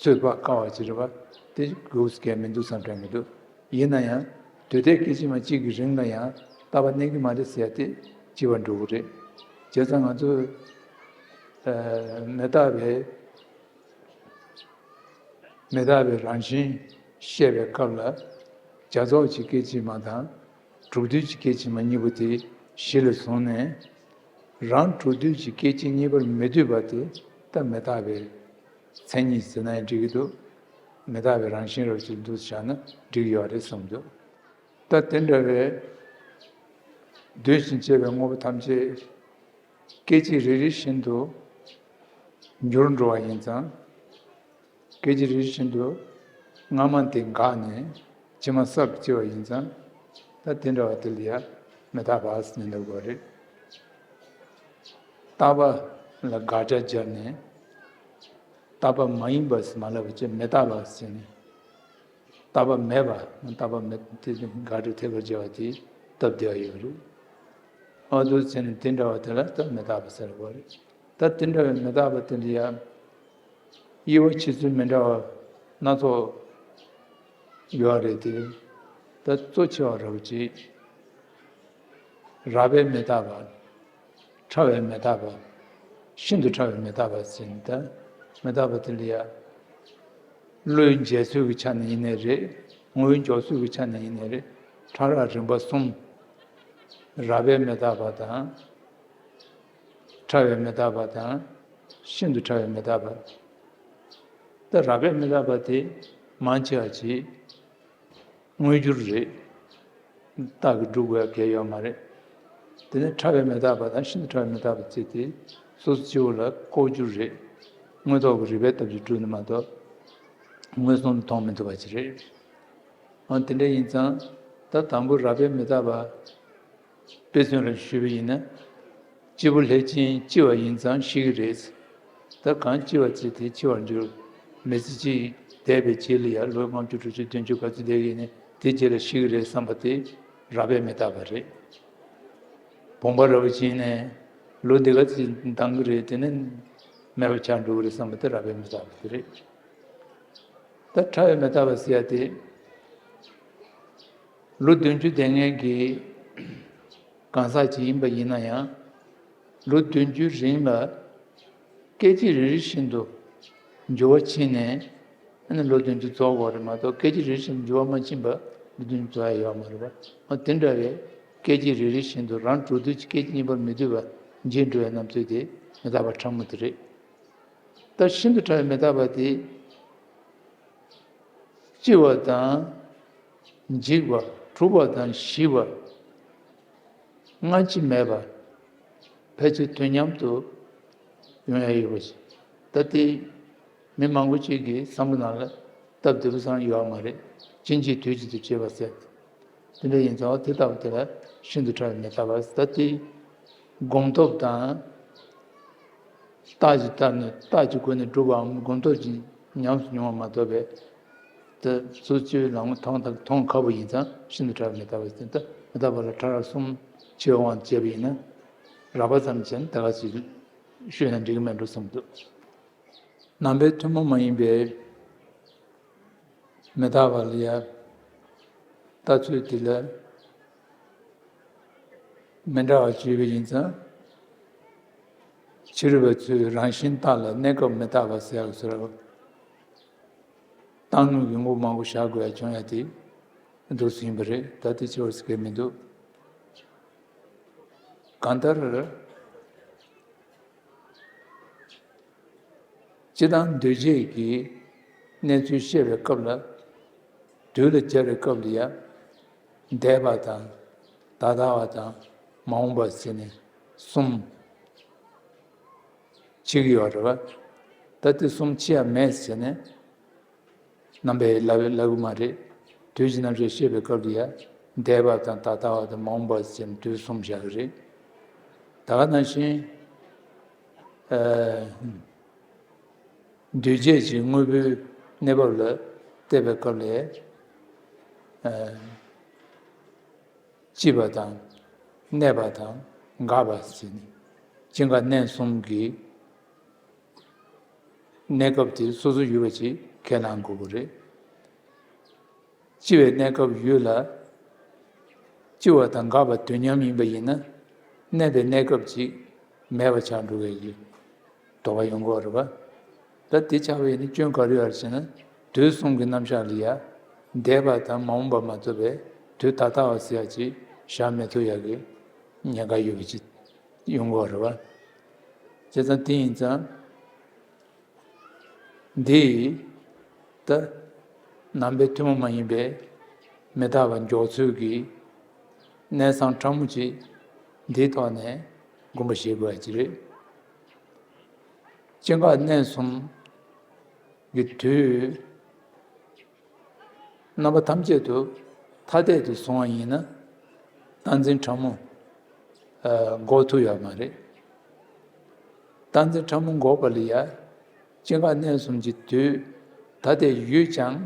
ཚོད་དཔག་དཀའ་བ་ཅིག་རེད་པ། དེ་དགོས་ཀྱི་མི་འདུག་བསམ་དྲན་གྱི་འདུག་ཡིན་ན་ཡང་དུས་མཐའི་སྐད་ཅིག་མ་གཅིག་གི་རིང་ལ་ཡང་རྟག་པ་གནས་ཀྱི་མ་རེད་ཟེར་ཡ་དེ་སྐྱེ་བར་འགྲོ་གི་རེད། བྱས་ཙང་ང་ཚོས་ཨ་མི་རྟག་པའི་མི་རྟག་པའི་རང་བཞིན་བཤད་པའི་སྐབས་ལ་བྱ་རྫོགས་ཀྱི་སྐད་ཅིག་མ་དང་གྲུབ་དུས་ཀྱི་སྐད་ཅིག་མ་གཉིས་པོ་དེ་གཞི་ལ་བཟུང་ནས། རང་གྲུབ་དུས་ཀྱི་སྐད་ཅིག་གཉིས་པར་མི་འདུས་པ་དེ་ད་མི་རྟག་པའི་མཚན་ཉིད་ཟེར་ན་ཡང་འགྲིག་གི་འདུག་མི་རྟག་པའི་རང་བཞིན་རབ་ཅིག་འདུག་བཞག་ན་འགྲིག་ཡོད་རེད་བསམ་འདུག་ད་དེ་འདྲ་བའི་འདུས་ཤིང་བྱས་པའི་དངོས་པོ་ཐམས་ཅད་སྐད་ཅིག་རེ་རེ་བཞིན་དུ་འགྱུར་འགྲོ་བ་ཡིན་ཙང་། སྐད་ཅིག་རེ་རེ་བཞིན་དུ་སྔ་མ་དེ་འགགས་ནས་ཕྱི་མ་གསར་དུ་སྐྱེ་བ་ཡིན་ཙང་། ད་དེ་འདྲ་བ་དེ་ལ་ཡང་མི་རྟག་པ་ཟེར་ནས་འདོགས་དགོས་རེད། རྟག་པ་ལ་དགག་བྱ་སྦྱར་ནས། རྟག་པ་མ་ཡིན་པ་ཟེར་མ་ལབ་པ་བྱས་མི་རྟག་པ་ཟེར་ནས། རྟག་པ་མེད་པ། རྟག་པ་མེད་དེ་དགག་བྱ་ཐེབས་པར་བྱ་བ་དེ་སྟབས་བདེ་བ་ཡོད་རེད། ཨ་འདུག་བྱས་ནས་དེ་འདྲ་བ་དེ་ལ་ད་མི་རྟག་པ་ཟེར་དགོས་རེད། ད་དེ་འདྲ་བའི་མི་རྟག་པ་དེ་འདྲ་ཡང་དབྱེ་བ་ཕྱེ་ཚུལ་མི་འདྲ་བ་སྣ་ཚོགས་ཡོད་རེད་དེ། ད་གཙོ་ཆེ་བ་རབ་ཅིག་རགས་པའི་མི་རྟག་པ། ཕྲ་བའི་མི་རྟག་པ། ཤིན་ཏུ་ཕྲ་བའི་མི་རྟག་པ་ཟེར་ནས། ད་མི་རྟག་པ་དེ་འདྲ་ཡང་བློའི་འཇལ་ཚུལ་གྱི་ཆ་ནས་ཡིན་ནའི་རེད། ངོ་བོའི་འཇོག་ཚུལ་གྱི་ཆ་ནས་ཡིན་ནའི་རེད། ཕྲ་རགས་རིམ་པ་གསུམ། རགས་པའི་མི་རྟག་པ་དང་། ཕྲ་བའི་མི་རྟག་པ་དང་། ཤིན་ཏུ་ཕྲ་བའི་མི་རྟག་པ། ད་རགས་པའི་མི་རྟག་པ་དེ་མང་ཆེ་བ་ཅིག་དངོས་འགྱུར་རེད། རྟགས་ཀྱིས་སྒྲུབ་དགོས་ཡ་གལ་ཡོད་མ་རེད། དེ་ནས་ཕྲ་བའི་མི་རྟག་པ་དང་ཤིན་ཏུ་ཕྲ་བའི་མི་རྟག་པ་བརྩིས་ཏེ། སོ་སོ་སྐྱེ་བོ་ལ་ལྐོག་གྱུར་རེད། དངོས་ཐོག་གི་རིགས་པའི་སྟོབས་ཀྱིས་གྲུབ་ནས་མ་གཏོགས་མངོན་སུམ་དུ་མཐོང་མི་ཐུབ་པ་ཅིག་རེད། འོ་དེ་འདྲ་ཡིན་ཙང་། ད་དང་པོ་རགས་པའི་མི་རྟག་པ་དཔེ་མཚོན་ལ་ཞུས་པ་ཡིན་ན། སྐྱེས་བུ་ལྷས་བྱིན་སྐྱེ་བ་ཡིན་ཙང་ཤི་གི་རེད། ད་གང་སྐྱེ་བ་ཚེ་དེ་འཆི་བར་འགྱུར། མི་ཚེ་གཅིག་འདས་པའི་རྗེས་ལ་ཡང་ལོ་ལྔ་བཅུ་དྲུག་ཅུ་བདུན་ཅུ་ག་ཚོད་བསྡད་ཀྱི་ཡིན་ནའི་དེ་རྗེས་ལ་ཤི་གི་རེད་བསམ་པ་དེ་རགས་པའི་མི་རྟག་པ་རེད། བུམ་པ་རབ་བྱིན་ནས་ལོ་འདི་ག་ཚོད་འདང་གི་རེད། དེ་ནས་མེད་པ་ཆགས་འགྲོ་གི་རེད་བསམ་པ་དེ་རགས་པའི་མི་རྟག་པ་དེ་རེད། ད་ཕྲ་བའི་མི་རྟག་པ་ཟེར་ཡ་དེ། ལོ་བདུན་ཅུ་དེ་སྔོན་གྱི་གང་ཟག་ཅིག་ཡིན་པ་ཡིན་ན་ཡང་། ལོ་བདུན་ཅུའི་རིང་ལ་སྐད་ཅིག་རེ་རེ་བཞིན་དུ་འགྱུར་བ་ཕྱིན་ནས། ཨ་ནི་ལོ་བདུན་ཅུ་རྫོགས་དགོས་རེད་མ་གཏོགས། སྐད་ཅིག་རེ་རེ་བཞིན་དུ་འགྱུར་བ་མ་ཕྱིན་པ་ལོ་བདུན་ཅུ་རྫོགས་ཡ་ཡོད་མ་རེད་པ། འོ་དེ་འདྲ་བའི་སྐད་ཅིག་རེ་རེ་བཞིན་དུ་རང་གྲུབ་དུས་ཀྱི་སྐད་ཅིག་གཉིས་པར་མི་འདུས་པ་འབྱིན་འགྲོ་བའི་རྣམ་ཚུལ་དེ་མི་རྟག་པ་ཕྲ་མོ་དེ་རེད། ད་ཤིན་ཏུ་ཕྲ་བའི་མི་རྟག་པ་དེ། སྐྱེ་བ་དང་། འཇིག་པ། འཁྲུག་པ་དང་ཞི་བ། སྔ་ཕྱི་མེད་པ། ཕལ་ཆེར་དུས་མཉམ་དུ་ཡོང་ཡ་ཡོད་པ་ཞིག་ད་དེ་མི་མང་པོ་ཅིག་གི་བསམ་བློ་ནང་ལ་ སྟབས་བདེ་པོ་ཙམ་ཡོད་མ་རེད། ཕྱིན་ཆད་དུས་གཅིག་ཏུ་བྱེད་པ་ཟེར། དེ་འདྲ་ཡིན་ཙང་དེ་ལྟ་བུ་དེ་ལ་ཤིན་ཏུ་ཕྲ་བའི་མི་རྟག་པ་ཟེར། ད་དེ་སྒོམ་སྟོབས་དང་། རྟགས་ཀྱི་ཐབས་ནི་རྟགས་ཀྱི་སྒོ་ནས་སྒྲུབ་པའམ་སྒོམ་སྟོབས་ཀྱིས་ཉམས་སུ་མྱོང་བ་མ་གཏོགས་པའི། དེ་སོ་སོ་སྐྱེ་བོའི་ལག་ལེན་མཐོང་དང་མཐོང་ཁག་པོ་ཡིན་ཙང་ཤིན་ཏུ་ཕྲ་བའི་མི་རྟག་པ་ཟེར། ད་མི་རྟག་པ་ལ་ཕྲ་རགས་གསུམ་ཕྱེ་བའི་དབང་དུ་བྱས་པ་ཡིན་ན། རགས་པ་ཙམ་བྱས་ན་ད་ག་ཅིག་ཤོད་ན་འགྲིག་གི་མེད་འགྲོ་བསམ་འདུག་རྣམ་པའི་ཐུན་མོང་མ་ཡིན་པའི་མི་རྟག་པ་ལ་ཡང་ལྟ་ཚུལ་འདི་ལ་མི་འདྲ་བ་བརྗོད་པ་ཡིན་ཙང་། ཕྱི་རོལ་པ་ཚོས་རང་བཞིན་རྟག་ལ་གནས་སྐབས་མི་རྟག་པ་ཟེར་ཡག་ཟེར་བ། བཏང་སྙོམས་ཀྱི་དངོས་པོ་མང་པོ་བཞག་དགོས་ཡ་བྱུང་ཡ་དེ་འདུག་སེ་ཡིན་པ་རེད། ད་དེ་ཕྱི་བར་ཟེར་གི་མི་འདུག་གང་ལྟར། སྤྱིར་བཏང་འདུས་བྱས་ཀྱི་གནས་ཚུལ་བཤད་པའི་སྐབས་ལ། དུས་ལ་སྦྱར་བའི་སྐབས་ལ་ཡང་། འདས་པ་དང་། ད་ལྟ་བ་དང་། མ་འོངས་པ་ཟེར་ནས་གསུམ་ཕྱེ་གི་ཡོད་རེད་བ། ད་དེ་གསུམ་ཕྱེ་ཡ་མེད་ཟེར་ནས། རྣམ་པས་ལབ་ལབ་གི་མ་རེད། དུས་ཀྱི་རྣམ་གཞག་བཤད་པའི་སྐབས་ལ་ཡང་། འདས་པ་དང་ད་ལྟ་བ་དང་མ་འོངས་པ་ཟེར་ནས་དུས་གསུམ་བཞག་གི་རེད། ད་ག་ནང་བཞིན། ཨ། འདུས་བྱས་ཀྱི་དངོས་པོའི་གནས་བབ་ལ་བལྟས་པའི་སྐབས་ལ། ཨ། སྐྱེས་པ་དང་། གནས་པ་དང་། འགག་པ་ཟེར་ནས། སྐྱེ་འགག་གནས་གསུམ་གྱི་གནས་སྐབས་དེ་སོ་སོ་ཡོད་པ་ཅིག་ཁས་བླང་དགོས་ཀྱི་རེད། སྐྱེ་བའི་གནས་སྐབས་ཡོད་ལ། སྐྱེ་བ་དང་འགག་པ་དུས་མཉམ་ཡིན་པ་ཡིན་ན། གནས་པའི་གནས་སྐབས་ཅིག་མེད་པ་ཆགས་འགྲོ་བའི་དོགས་པ་ཡོང་གི་ཡོད་རེད་པ། ད་དེ་ཆགས་པ་ཡིན་ན་སྐྱོན་ག་རེ་ཡོད་རེད་ཟེར་ན། དུས་གསུམ་གྱི་རྣམ་གཞག་ལ་ཡ། འདས་པ་དང་མ་འོངས་པ་མ་གཏོགས་པའི་དུས་ད་ལྟ་བ་ཟེར་ཡ་ཅིག་བཞག་མི་ཐུབ་ཡ་གི་ཉེན་ཁ་ཡོད་པ་ཅིག་ཡོང་གི་ཡོད་རེད་པ། བྱས་ཙང་དེ་ཡིན་ཙང་། འདི་ད་རྣམ་པའི་ཐུན་མོང་མ་ཡིན་པའི་མི་རྟག་པ་འཇོག་ཚུལ་གྱི་གནས་སྟངས་ཕྲ་མོ་ཅིག་འདིའི་ཐོག་ནས་དགོངས་པ་བཞེས་དགོས་ཡ་ཅིག་རེད། སྐྱེ་འགག་གནས་གསུམ་གྱི་དུས། རྣམ་པ་ཐམས་ཅད་དུ་ཐ་དད་དུ་སོང་བ་ཡིན་ན། རྟག་འཛིན་ཕྲ་མོ། ཨ། འགོག་ཐུབ་ཡོད་མ་རེད། རྟག་འཛིན་ཕྲ་མོ་འགོག་པ་ལ་ཡ། སྐྱེ་འགག་གནས་གསུམ་གྱི་དུས་ཐ་དད་ཡོད་ཀྱང་།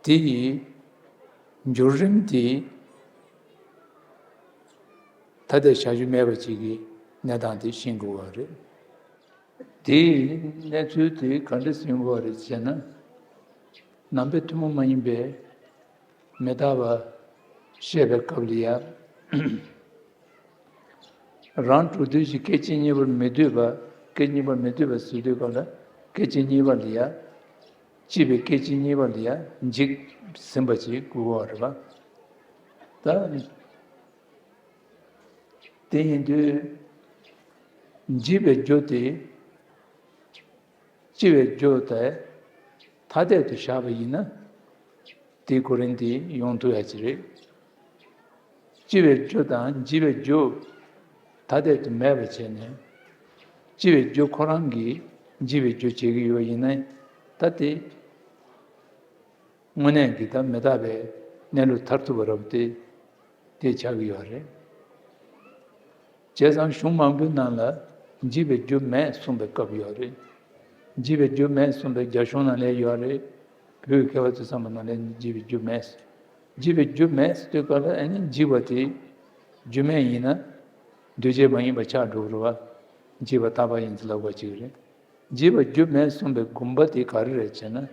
དེ་ཡི་འགྱུར་རིམ་དེ་ཐ་དད་བཞག་རྒྱུ་མེད་པ་ཅིག་གི་གནས་སྟངས་དེ་ཤེས་དགོས་པ་རེད། དེའི་གནས་ཚུལ་དེ་ག་འདྲ་ཟིན་དགོས་རེད་ཅེ་ན། རྣམ་པའི་ཐུན་མོང་མ་ཡིན་པའི་མི་རྟག་པ་བཤད་པའི་སྐབས་ལ་ཡ། རང་གྲུབ་དུས་ཀྱི་སྐད་ཅིག་གཉིས་པར་མི་སྡོད་པ། སྐད་གཉིས་པར་མི་སྡོད་པ་ཟེར་དུས་སྐབས་ལ། སྐད་ཅིག་གཉིས་པ་ལ་ཡ། སྐྱེས་པའི་སྐད་ཅིག་གཉིས་པ་ལ་ཡ་འཇིག་ཟིན་པ་ཅིག་དགོས་པ་རེད་པ། ད། དེ་ཡིན་དུས། འཇིག་པའི་རྒྱུ་དེ། སྐྱེ་བའི་རྒྱུ་དེ་ཐ་དད་དུ་བཞག་པ་ཡིན་ན། དེའི་གོ་རིམ་དེ་ཡོང་ཐུབ་ཡ་ཅིག་རེད། སྐྱེ་བའི་རྒྱུ་དང་འཇིག་པའི་རྒྱུ་ཐ་དད་དུ་མེད་པ་བྱས་ནས། སྐྱེ་བའི་རྒྱུ་ཁོ་རང་གིས་འཇིག་པའི་རྒྱུ་བྱེད་ཀྱི་ཡོད་པ་ཡིན་ན། ད་དེ། དངོས་གནས་ཀྱི་ད་མི་རྟག་པའི་གནས་ལུགས་མཐར་ཐུག་པ་རབ་སྟེ། དེ་ཆགས་ཀྱི་ཡོད་རེད། བྱས་ཙང་གཞུང་མང་པོའི་ནང་ལ་འཇིག་པའི་རྒྱུ་མེད་གསུངས་པའི་སྐབས་ཡོད་རེད། འཇིག་པའི་རྒྱུ་མེད་གསུངས་པའི་རྒྱ་གཞུང་ནང་ལ་ཡོད་རེད། བོད་ཀྱི་མཁས་པ་ཚོས་བརྩམས་པ་ནང་ལ་འཇིག་པའི་རྒྱུ་མེད། འཇིག་པའི་རྒྱུ་མེད་ཟེར་དུས་སྐབས་ལ་ཨ་ནི་འཇིག་པ་དེ་རྒྱུ་མེད་ཡིན་ན་འདུས་བྱས་མ་ཡིན་པ་ཆགས་འགྲོ་གི་རེད་བ། འཇིག་པ་རྟག་པ་ཡིན་ཚུལ་ལབ་དགོས་ཀྱི་རེད། འཇིག་པའི་རྒྱུ་མེད་གསུངས་པའི་དགོངས་པ་དེ་ག་རེ་རེད་ཅེ་ན།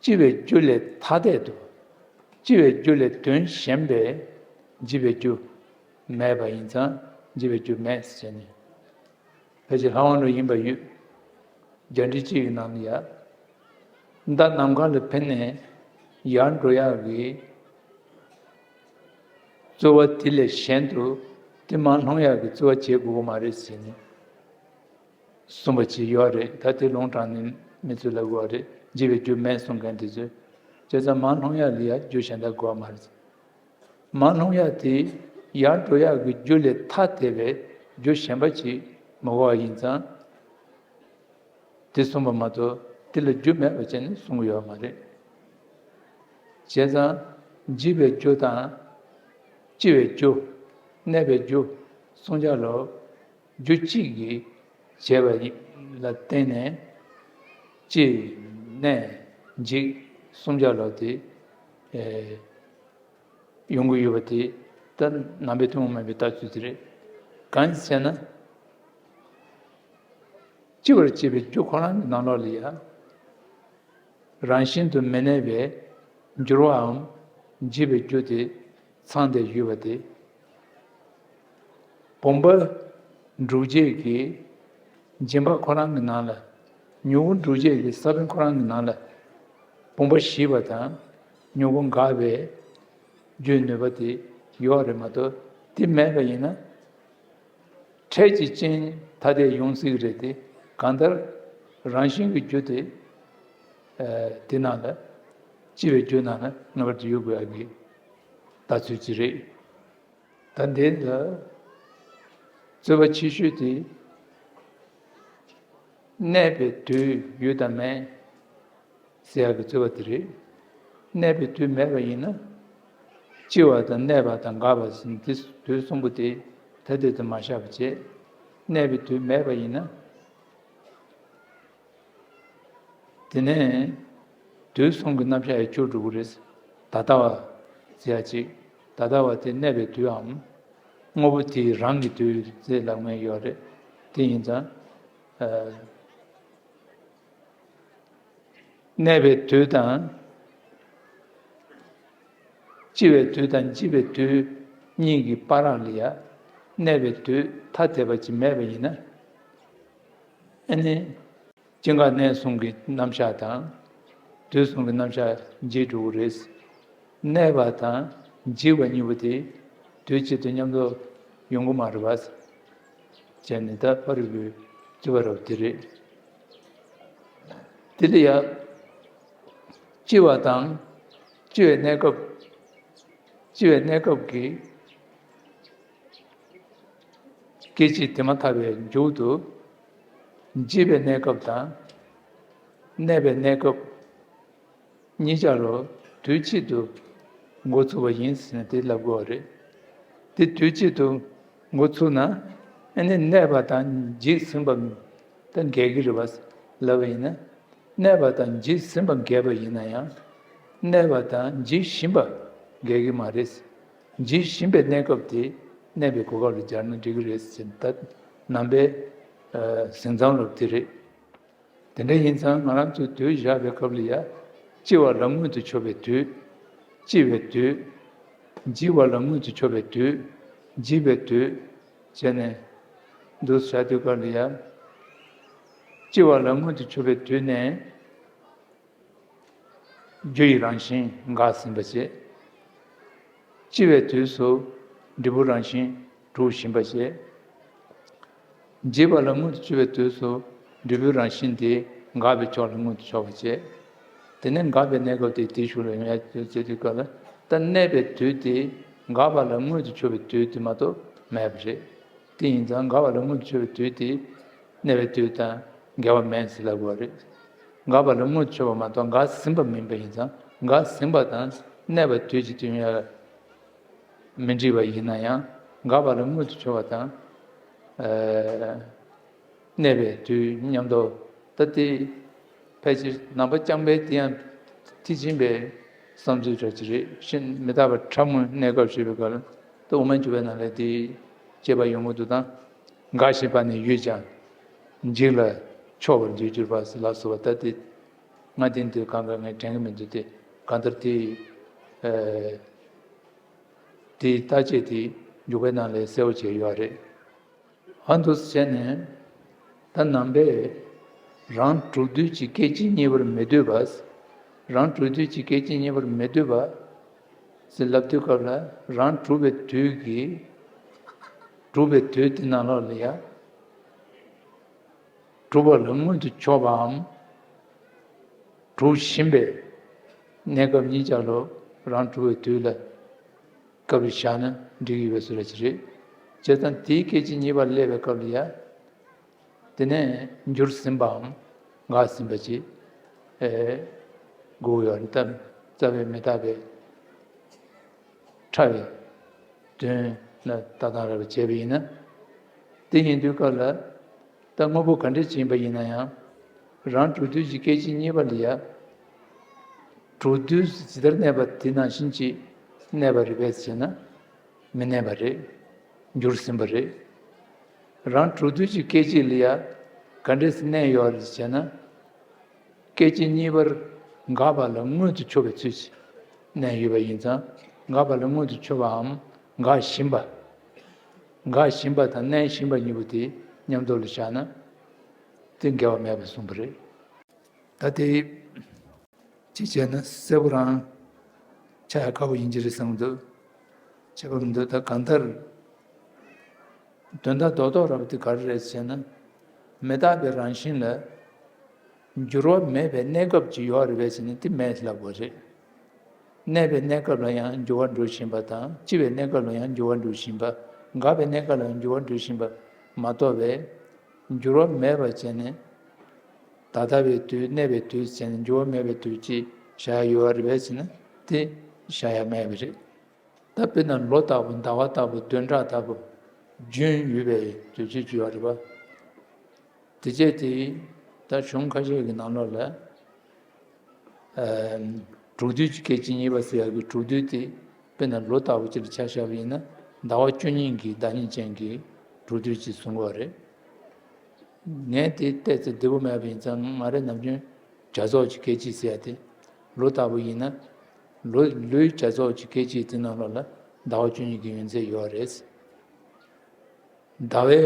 སྐྱེ་བའི་རྒྱུ་ལས་ཐ་དད་དུ། སྐྱེ་བའི་རྒྱུ་ལས་དོན་གཞན་པའི་འཇིག་པའི་རྒྱུ་མེད་པ་ཡིན་ཙང་འཇིག་པའི་རྒྱུ་མེད་ཟེར་ནས། ཕལ་ཆེར་ལྷ་དབང་ལུགས་ཡིན་པ་ཡོད། རྒྱ་འགྲེལ་གཅིག་གི་ནང་ལ་ཡ། མདའ་ནམ་མཁའ་ལ་འཕེན་ནས་ཡར་འགྲོ་ཡག་གི་རྩོལ་བ་དེ་ལས་གཞན་དུ་དེ་མར་ལྷུང་ཡག་གི་རྩོལ་བ་བྱེད་དགོས་ཀྱི་མ་རེད་ཟེར་ནས། གསུངས་པ་ཅིག་ཡོད་རེད། ད་དེ་ལུང་དྲངས་ནས་མི་ཚོས་ལབ་དགོས་པ་རེད། འཇིག་པའི་རྒྱུ་མེད་གསུང་མཁན་དེ་ཚོས། བྱས་ཙང་མར་ལྷུང་ཡག་ལ་ཡ་རྒྱུ་གཞན་དག་དགོས་པ་མ་རེད། མར་ལྷུང་ཡག་དེ་ཡར་འགྲོ་ཡག་གི་རྒྱུ་ལས་ཐ་དད་པའི་རྒྱུ་གཞན་པ་ཅིག་མི་དགོས་པ་ཡིན་ཙང་། དེ་གསུངས་པ་མ་གཏོགས་ དེ་ལ་རྒྱུ་མེད་པ་བྱས་ནས་གསུང་གི་ཡོད་མ་རེད། བྱས་ཙང་འཇིག་པའི་རྒྱུ་དང་། སྐྱེ་བའི་རྒྱུ། གནས་པའི་རྒྱུ། གསུམ་ཆ་ལོ། རྒྱུ་གཅིག་གིས་བྱས་པ་ལ་བརྟེན་ནས་སྐྱེ། གནས། འཇིག། གསུམ་ཆ་ལོ་དེ། ཨེ། ཡོང་གི་ཡོད་པ་དེ་ད་ནང་པའི་ཐུན་མོང་མ་ཡིན་པའི་ལྟ་ཚུལ་དེ་རེད། གང་ཡིན་ཟེར་ན། སྐྱེ་བར་བྱེད་པའི་རྒྱུ་ཁོ་རང་གི་ནང་ལོགས་ལ་ཡང་རང་བཞིན་དུ་མི་གནས་པའི་འགྱུར་བའམ་འཇིག་པའི་རྒྱུ་དེ་ཚང་སྟེ་ཡོད་པ་དེ། བུམ་པ་འགྲུབ་བྱེད་ཀྱི་སྦྱིན་པ་ཁོ་རང་གི་ནང་ལ། མྱུ་གུ་འགྲུབ་བྱེད་ཀྱི་ས་བོན་ཁོ་རང་གི་ནང་ལ། བུམ་པ་ཞིག་པ་དང་མྱུ་གུ་འགག་པའི་རྒྱུའི་ནུས་པ་དེ་ཡོད་རེད་མ་གཏོགས། དེ་མེད་པ་ཡིན་ན། འཕྲལ་གྱི་རྐྱེན་ཐ་དད་ཡོང་སྲིད་ཀྱི་རེད་དེ། གང་ལྟར་རང་བཞིན་གྱི་རྒྱུ་དེ། ཨ། དེ་ནང་ལ། སྐྱེ་བའི་རྒྱུ་ནང་ལ་ངེས་པར་དུ་ཡོད་དགོས་ཡག་གི་ལྟ་ཚུལ་ཅིག་རེད། ད་འདི་ལ་རྩོད་པ་ཆེ་ཤོས་དེ། གནས་པའི་དུས་ཡོད་དམ་མེད་ཟེར་ཡག་གི་རྩོད་པ་དེ་རེད། གནས་པའི་དུས་མེད་པ་ཡིན་ན། སྐྱེ་བ་དང་གནས་པ་དང་འགག་པ་ཟེར་དེ་དུས་གསུམ་པོ་དེ་ཐ་དད་དུ་མ་བཞག་པ་བྱས། གནས་པའི་དུས་མེད་པ་ཡིན་ན། དེ་ནས་དུས་གསུམ་གྱི་རྣམ་གཞག་ཡང་བཅུ་འགྲོ་གི་རེད། ད་ལྟ་བ་ཟེར་ཡ་ཅིག་ད་ལྟ་བ་དེ་གནས་པའི་དུས་འམ། དངོས་པོ་དེའི་རང་གི་དུས་ཟེར་ལབ་མཁན་ཡོད་རེད། དེ་ཡིན་ཙང་། ཨ། གནས་པའི་དུས་དང་། སྐྱེ་བའི་དུས་དང་འཇིག་པའི་དུས་གཉིས་ཀྱི་བར་ལ་ཡང་གནས་པའི་དུས་ཐ་དད་པ་ཅིག་མེད་པ་ཡིན་ན། ཨ་ནི། སྐྱེ་འགག་གནས་གསུམ་གྱི་རྣམ་གཞག་དང་། དུས་གསུམ་གྱི་རྣམ་གཞག་འབྱེད་འགྲོ་གི་རེད། གནས་པ་དང་འཇིག་པ་གཉིས་པོ་དེ་དུས་གཅིག་ཏུ་མཉམ་དུ་ཡོང་གི་མ་རེད་པ། བྱས་ནས་ད་ཕ་རོལ་པོའི་རྩོད་པ་རབ་དེ་རེད། དེ་ལ་ཡང་། སྐྱེ་བ་དང་། སྐྱེ་བའི་གནས་སྐབས། སྐྱེ་བའི་གནས་སྐབས་ཀྱི་སྐད་ཅིག་དེ་མ་ཐག་པའི་མཇུག་ཏུ། འཇིག་པའི་གནས་སྐབས་དང་། གནས་པའི་གནས་སྐབས་གཉིས་ཆ་རུ་དུས་གཅིག་ཏུ་འགོ་ཚུགས་པ་ཡིན་ཟེར་ནས་དེ་ལབ་དགོས་པ་རེད། དེ་དུས་གཅིག་ཏུ་འགོ་ཚུགས་ན། ཨ་ནི་གནས་པ་དང་འཇིག་ཟིན་པ་ད་འགལ་གྱི་རེད་པ་ལབ་པ་ཡིན་ན། གནས་པ་དང་འཇིག་ཟིན་པ་འགལ་བ་ཡིན་ན་ཡང་། གནས་པ་དང་འཇིག་བཞིན་པ་འགལ་གྱི་མ་རེད། འཇིག་བཞིན་པའི་གནས་སྐབས་དེ་གནས་པའི་གོ་སྐབས་ལ་སྦྱར་ན་འགྲིག་གི་རེད་ཟེར་ད་ནང་པའི། ཨ། ཟིན་མཚམས་ལབ་དེ་རེད། དེ་འདྲ་ཡིན་ཙང་ང་རང་ཚོས་དུས་བཞག་པའི་སྐབས་ལ་ཡ། སྐྱེ་བ་ལ་མངོན་དུ་ཕྱོགས་པའི་དུས། སྐྱེ་བའི་དུས། འཇིག་པ་ལ་མངོན་དུ་ཕྱོགས་པའི་དུས། འཇིག་པའི་དུས། བྱས་ནས་འདུག་བྱ་དུས་སྐབས་ལ་ཡ། སྐྱེ་བ་ལ་མངོན་དུ་ཕྱོགས་པའི་དུས་ནས། རྒྱུ་ཡི་རང་བཞིན་འགག་ཟིན་པ་བྱས། སྐྱེ་བའི་དུས་སུ་འབྲས་བུ་རང་བཞིན་གྲུབ་བཞིན་པ་བྱས། འཇིག་པ་ལ་མངོན་དུ་གྱུར་པའི་དུས་སུ་འབྲས་བུའི་རང་བཞིན་དེ་འགག་པའི་ཕྱོགས་ལ་མངོན་དུ་ཕྱོགས་པ་བྱས། དེ་ནས་འགག་པའི་གནས་སྐབས་དེ་དེའི་གཞུག་ལ་ཡོང་ཡ་ཟེར་དུས་སྐབས་ལ། ད་གནས་པའི་དུས་དེ་འགག་པ་ལ་མངོན་དུ་གྱུར་པའི་དུས་དེ་མ་གཏོགས་མེད་པ་རེད། དེ་ཡིན་ཙང་འགག་པ་ལ་མངོན་དུ་གྱུར་པའི་དུས་དེ་གནས་པའི་དུས་དང་འགལ་བ་མེད་ཟེར་ལབ་དགོས་པ་རེད། འགག་པ་ལ་མངོན་དུ་གྱུར་པ་མ་གཏོགས་འགག་ཟིན་པ་མིན་པ་ཡིན་ཙང་། འགག་ཟིན་པ་དང་གནས་པ་དུས་ཀྱི་དུས་ཡིན་ཡ་མི་འགྲིག་པ་ཡིན་ན་ཡང་། འགག་པ་ལ་མངོན་དུ་གྱུར་པ་དང་། ཨ། གནས་པའི་དུས་མཉམ་དུ། ད་དེ་ཕལ་ཆེར་ནང་པ་རྐྱང་པའི་དེ་ཡང་མཐིལ་ཕྱིན་པའི་བསམ་ཚུལ་འདྲ་ཅིག་རེད། ཤིན་མི་རྟག་པ་ཕྲ་མོའི་གནས་སྐབས་ཞེས་པའི་སྐབས་ལ། ད་དབུ་མའི་འཇུག་པའི་ནང་ལ་དེ་དཔྱད་པ་ཡོང་གི་འདུག་དང་། འགགས་ཞེས་པ་ནི་ཡོད་ཀྱང་འཇིག་ལ་ཕྱོགས་པར་འདོད་གྱུར་པ་ཟེར་ལ་སོགས་པ། ད་དེ་ང་དེ་འདི་གང་ག་ངས་དྲན་གྱི་མི་འདུག་སྟེ། གང་ལྟར་དེ། ཨ། དེའི་ལྟ་བྱེད་དེ་འཇུག་པའི་ནང་ལས་གསལ་བོ་བྱས་ཡོད་རེད། ཨ། འདུག་སེ་བྱས་ནས། ད་ནང་པས་རང་གྲུབ་དུས་ཀྱི་སྐད་ཅིག་གཉིས་པར་མི་སྡོད་པ། རང་གྲུབ་དུས་ཀྱི་སྐད་ཅིག་གཉིས་པར་མི་སྡོད་པ་ཟེར་ལབ་དུས་སྐབས་ལ། རང་གྲུབ་པའི་དུས་ཀྱི། གྲུབ་པའི་དུས་དེ་ནང་ལོགས་ལ་ཡ། གྲུབ་པ་ལ་མངོན་དུ་ཕྱོགས་པའམ། གྲུབ་བཞིན་པའི་གནས་སྐབས་གཉིས་ཆ་ལ་རང་གྲུབ་པའི་དུས་ལ་སྐབས་རེ་བཞག་ན་འགྲིག་གི་ཡོད་པའི་བཟོ་འདྲ་ཅིག་རེད། བྱས་ཙང་དེའི་སྐད་ཅིག་གཉིས་པ་སླེབས་པའི་སྐབས་ལ་ཡ། དེ་ནས་འགྱུར་ཟིན་པའམ་འགགས་ཟིན་པ་ཅིག་ཨེ་དགོས་ཡོད་རེད། ད་རྩ་བའི་མི་རྟག་པའི་ཕྲ་བའི་དོན་ལ་ལྟ་སྟངས་རེ་བྱས་པ་ཡིན་ན། དེ་ཡིན་དུས་སྐབས་ལ་ད་དངོས་པོ་ག་འདྲ་ཅིག་ཡིན་པ་ཡིན་ན་ཡང་། རང་གྲུབ་དུས་ཀྱི་སྐད་ཅིག་གཉིས་པ་ལ་ཡ། གྲུབ་དུས་ཇི་ལྟར་གནས་པ་དེ་ནང་བཞིན་གྱིས་གནས་པ་རེད་པས་ཟེར་ན། མི་གནས་པ་རེད། འགྱུར་ཟིན་པ་རེད། རང་གྲུབ་དུས་ཀྱི་སྐད་ཅིག་ལ་ཡ་ག་འདྲས་སེ་གནས་ཡོད་རེད་ཟེར་ན། སྐད་ཅིག་གཉིས་པར་འགག་པ་ལ་མངོན་དུ་ཕྱོགས་པའི་ཚུལ་གྱིས་གནས་ཡོད་པ་ཡིན་ཙང་། འགག་པ་ལ་མངོན་དུ་ཕྱོགས་པའམ་འགག་བཞིན་པ། འགག་བཞིན་པ་དང་གནས་བཞིན་པ་གཉིས་པོ་དེ་མཉམ་དུ་ལ་བཞག་ན། དེ་འགལ་བ་མེད་པར་གསུངས་པ་རེད། ད་དེ་ཅིག་བྱས་ན་གསལ་པོ་རང་ཆགས་ཡ་ཁག་པོ་ཡིན་གྱི་རེད་བསམ་གྱི་འདུག་བྱས་པ་མི་འདུག་ད་གང་ལྟར་དོན་དག་རྡོག་རྡོག་ར་བ་དེ་ག་རེ་རེད་ཟེར་ན། མི་རྟག་པའི་རང་བཞིན་ལ་འགྱུར་བ་མེད་པའི་གནས་སྐབས་ཅིག་ཡོད་རེད་པས་ཟེར་ན་དེ་མེད་ལབ་དགོས་རེད། གནས་པའི་གནས་སྐབས་ལ་ཡང་འགྱུར་བ་འགྲོ་བཞིན་པ་དང་། སྐྱེ་བའི་གནས་སྐབས་ལ་ཡང་འགྱུར་བ་འགྲོ་བཞིན་པ། འགག་པའི་གནས་སྐབས་ལ་ཡང་འགྱུར་བ་འགྲོ་བཞིན་པ་མ་གཏོགས་པའི། འགྱུར་བ་མེད་པ་བྱས་ནས། ད་ལྟ་བའི་དུས། གནས་པའི་དུས་བྱས་ནས་འགྱུར་བ་མེད་པའི་དུས་ཅིག་བཞག་ཡ་ཡོད་རེད་པས་ཟེར་ན་དེ་བཞག་ཡ་མེད་པ་རེད། ད་དཔེར་ན་ལོ་ལྟ་བུ། ཟླ་བ་ལྟ་བུ། བདུན་ཕྲག་ལྟ་བུ། རྒྱུན་ཡོད་པའི་དུས་ཚོད་ཅིག་ཡོད་རེད་པ། དེ་བྱས་ཏེ་ད་གཞུང་ཁ་ཤས་ཀྱི་ནང་ལོགས་ལ། ཨ། གྲུབ་དུས་ཀྱི་སྐད་ཅིག་གཉིས་པ་ཟེར་ཡག་གི་གྲུབ་དུས་དེ་དཔེར་ན་ལོ་ལྟ་བུ་ཅིག་ལ་ཆ་བཞག་པ་ཡིན་ན། ཟླ་བ་བཅུ་གཉིས་ཀྱི་ཟླ་གཉིས་ཅན་གྱི་གྲུབ་དུས་ཅིག་གསུང་གི་ཡོད་རེད། ངས་དེ་བལྟས་ཚེ་བདེ་པོ་མེད་པ་ཡིན་ཙང་། ང་རང་ནམ་རྒྱུན་བྱ་རྫོགས་ཀྱི་སྐད་ཅིག་ཟེར་ཡ་དེ། ལོ་ལྟ་བུ་ཡིན་ན། ལོ། ལོའི་བྱ་རྫོགས་ཀྱི་སྐད་ཅིག་དེ་ནང་ལོགས་ལ་ཟླ་བ་བཅུ་གཉིས་ཀྱི་ཡུན་ཚད་ཡོད་རེད། ཟླ་བའི་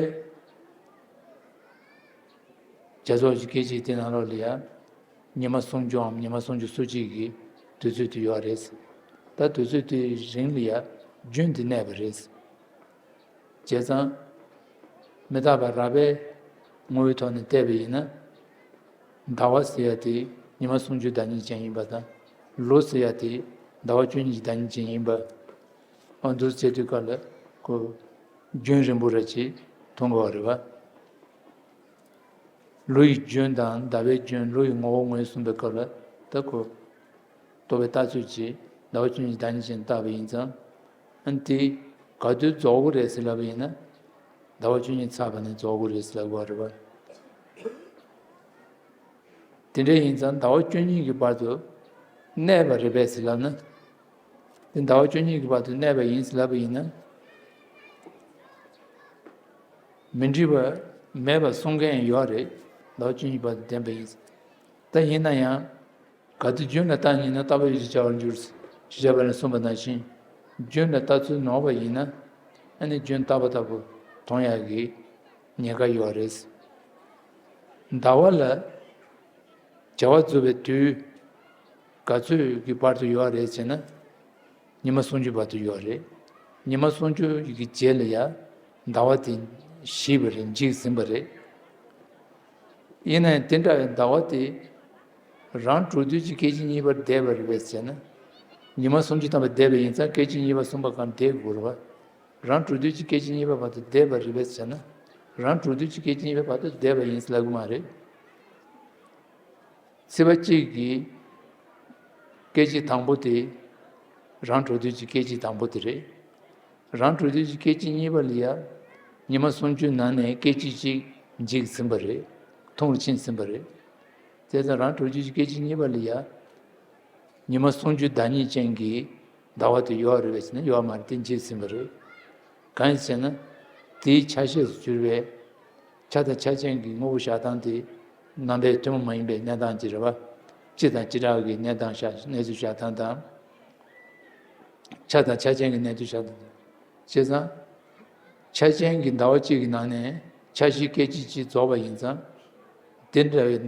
བྱ་རྫོགས་ཀྱི་སྐད་ཅིག་དེ་ནང་ལོགས་ལ་ཡང་ཉི་མ་སུམ་ཅུའམ་ཉི་མ་སུམ་ཅུ་སོ་གཅིག་གི་དུས་ཚོད་དེ་ཡོད་རེད། ད་དུས་ཚོད་དེའི་རིང་ལ་ཡང་རྒྱུན་དེ་གནས་པ་རེད། བྱས་ཙང་མི་རྟག་པ་རགས་པའི་ངོ་བོའི་ཐོག་ནས་བལྟས་པ་ཡིན་ན། ཟླ་བ་ཟེར་ཡ་དེ་ཉི་མ་སུམ་ཅུ་ཟླ་གཉིས་ཅན་ཡིན་པ་དང་། ལོ་ཟེར་ཡ་དེ་ཟླ་བ་བཅུ་གཉིས་ཀྱི་ཟླ་གཉིས་ཅན་ཡིན་པ། ཨ། འདུག་བྱེད་དུས་སྐབས་ལ་ཁོ་རྒྱུན་རིང་པོ་རེ་ཅིག་མཐོང་དགོས་པ་རེད་པ། ལོ་ཡི་རྒྱུན་དང་ཟླ་བའི་རྒྱུན། ལོ་ཡི་ངོ་བོ་ངོས་བཟུང་པའི་སྐབས་ལ་ད་ཁོ་རྟོག་པའི་ལྟ་ཚུལ་གྱིས་ཟླ་བ་བཅུ་གཉིས་ཟླ་གཉིས་ཅན་བཏགས་པ་ཡིན་ཙང་། ཨ་ནི་དེ་ག་དུས་རྫོགས་ཀྱི་རེད་ཟེར་ལབ་པ་ཡིན་ན། ཟླ་བ་བཅུ་གཉིས་ཚར་བ་ནས་རྫོགས་ཀྱི་རེད་ཟེར་ལབ་དགོས་པ་རེད་པ། དེ་འདྲ་ཡིན་ཙང་ཟླ་བ་བཅུ་གཉིས་ཀྱི་བར་དུ་གནས་པ་རེད་པས་ཟེར་ལབ་ན། དེ་ཟླ་བ་བཅུ་གཉིས་ཀྱི་བར་དུ་གནས་པ་ཡིན་ཟེར་ལབ་པ་ཡིན་ན། མི་འགྲིག་པ་མེད་པར་གསུང་མཁན་ཡོད་རེད། ཟླ་བ་བཅུ་གཉིས་བར་དུ་བདེན་པ་ཡིན། ད་ཡིན་ན་ཡང་། ག་དུས་རྒྱུན་ལ་བལྟ་ཡིན་ན་རྟག་པའི་ཡུལ་གྱི་བྱ་བར་འགྱུར། ཞེས་བྱ་བ་ནས་གསུངས་པ་ནང་བཞིན། རྒྱུན་ལ་ལྟ་ཚུལ་ནོར་བ་ཡིན་ན། ཨ་ནི་རྒྱུན་རྟག་པ་ལྟ་བུ་མཐོང་ཡག་གི་ཉེན་ཁ་ཡོད་རེད། ཟླ་བ་ལ་བྱ་བ་རྫོགས་པའི་དུས་ག་ཚོད་ཀྱི་བར་དུ་ཡོད་རེད་ཟེར་ན། ཉི་མ་སུམ་ཅུ་བར་དུ་ཡོད་རེད། ཉི་མ་སུམ་ཅུ་ཡི་གི་རྗེས་ལ་ཡ་ཟླ་བ་དེ་ཞིག་པ་རེད། འཇིག་ཟིན་པ་རེད། ཡིན་ན་ཡང་དེ་འདྲ་བའི་ཟླ་བ་དེ་རང་གྲུབ་དུས་ཀྱི་སྐད་ཅིག་གཉིས་པར་འདས་པ་རེད་པས་ཟེར་ན། ཉི་མ་སུམ་ཅུ་ཐམ་པ་འདས་པ་ཡིན་ཙང་སྐད་ཅིག་གཉིས་པ་གསུམ་པ་གང་འདས་དགོས་རེད་པ། རང་གྲུབ་དུས་ཀྱི་སྐད་ཅིག་གཉིས་པ་བར་དུ་འདས་པ་རེད་པས་ཟེར་ན། རང་གྲུབ་དུས་ཀྱི་སྐད་ཅིག་གཉིས་པ་བར་དུ་འདས་པ་ཡིན་ཟེར་ལབ་གི་མ་རེད། ཚེས་པ་གཅིག་གི་སྐད་ཅིག་དང་པོ་དེ་རང་གྲུབ་དུས་ཀྱི་སྐད་ཅིག་དང་པོ་དེ་རེད། རང་གྲུབ་དུས་ཀྱི་སྐད་ཅིག་གཉིས་པ་ལ་ཡ། ཉི་མ་སུམ་ཅུ་ནང་ནས་སྐད་ཅིག་གཅིག་འཇིག་ཟིན་པ་རེད། ཐུང་རུ་ཕྱིན་ཟིན་པ་རེད། དེ་ཙང་རང་གྲུབ་དུས་ཀྱི་སྐད་ཅིག་གཉིས་པ་ལ་ཡ། ཉི་མ་སུམ་ཅུ་ཟླ་གཉིས་ཅན་གྱི་ཟླ་བ་དེ་ཡོད་རེད་པས་ཟེར་ན་ཡོད་མ་རེད། དེ་འཇིག་ཟིན་པ་རེད། གང་ཡིན་ཟེར་ན། དེའི་ཆ་ཤས་སུ་གྱུར་པའི་ཆ་དང་ཆ་ཅན་གྱི་དངོས་པོ་བཞག་སྟངས་དེ་རྣམ་པའི་ཐུན་མོང་མ་ཡིན་པའི་གནས་སྟངས་ཅིག་རེད་པ། སྤྱི་དང་བྱེ་བྲག་གི་གནས་སྟངས་བཞག་གནས་ཚུལ་བཞག་སྟངས་དང་། ཆ་དང་ཆ་ཅན་གྱི་གནས་ཚུལ་བཞག་སྟངས་དང་། བྱས་ཙང་། ཆ་ཅན་གྱི་ཟླ་བ་གཅིག་གི་ནང་ནས་ཆ་བཞི་སྐད་ཅིག་གཅིག་རྫོགས་པ་ཡིན་ཙང་། དེ་འདྲ་བའི་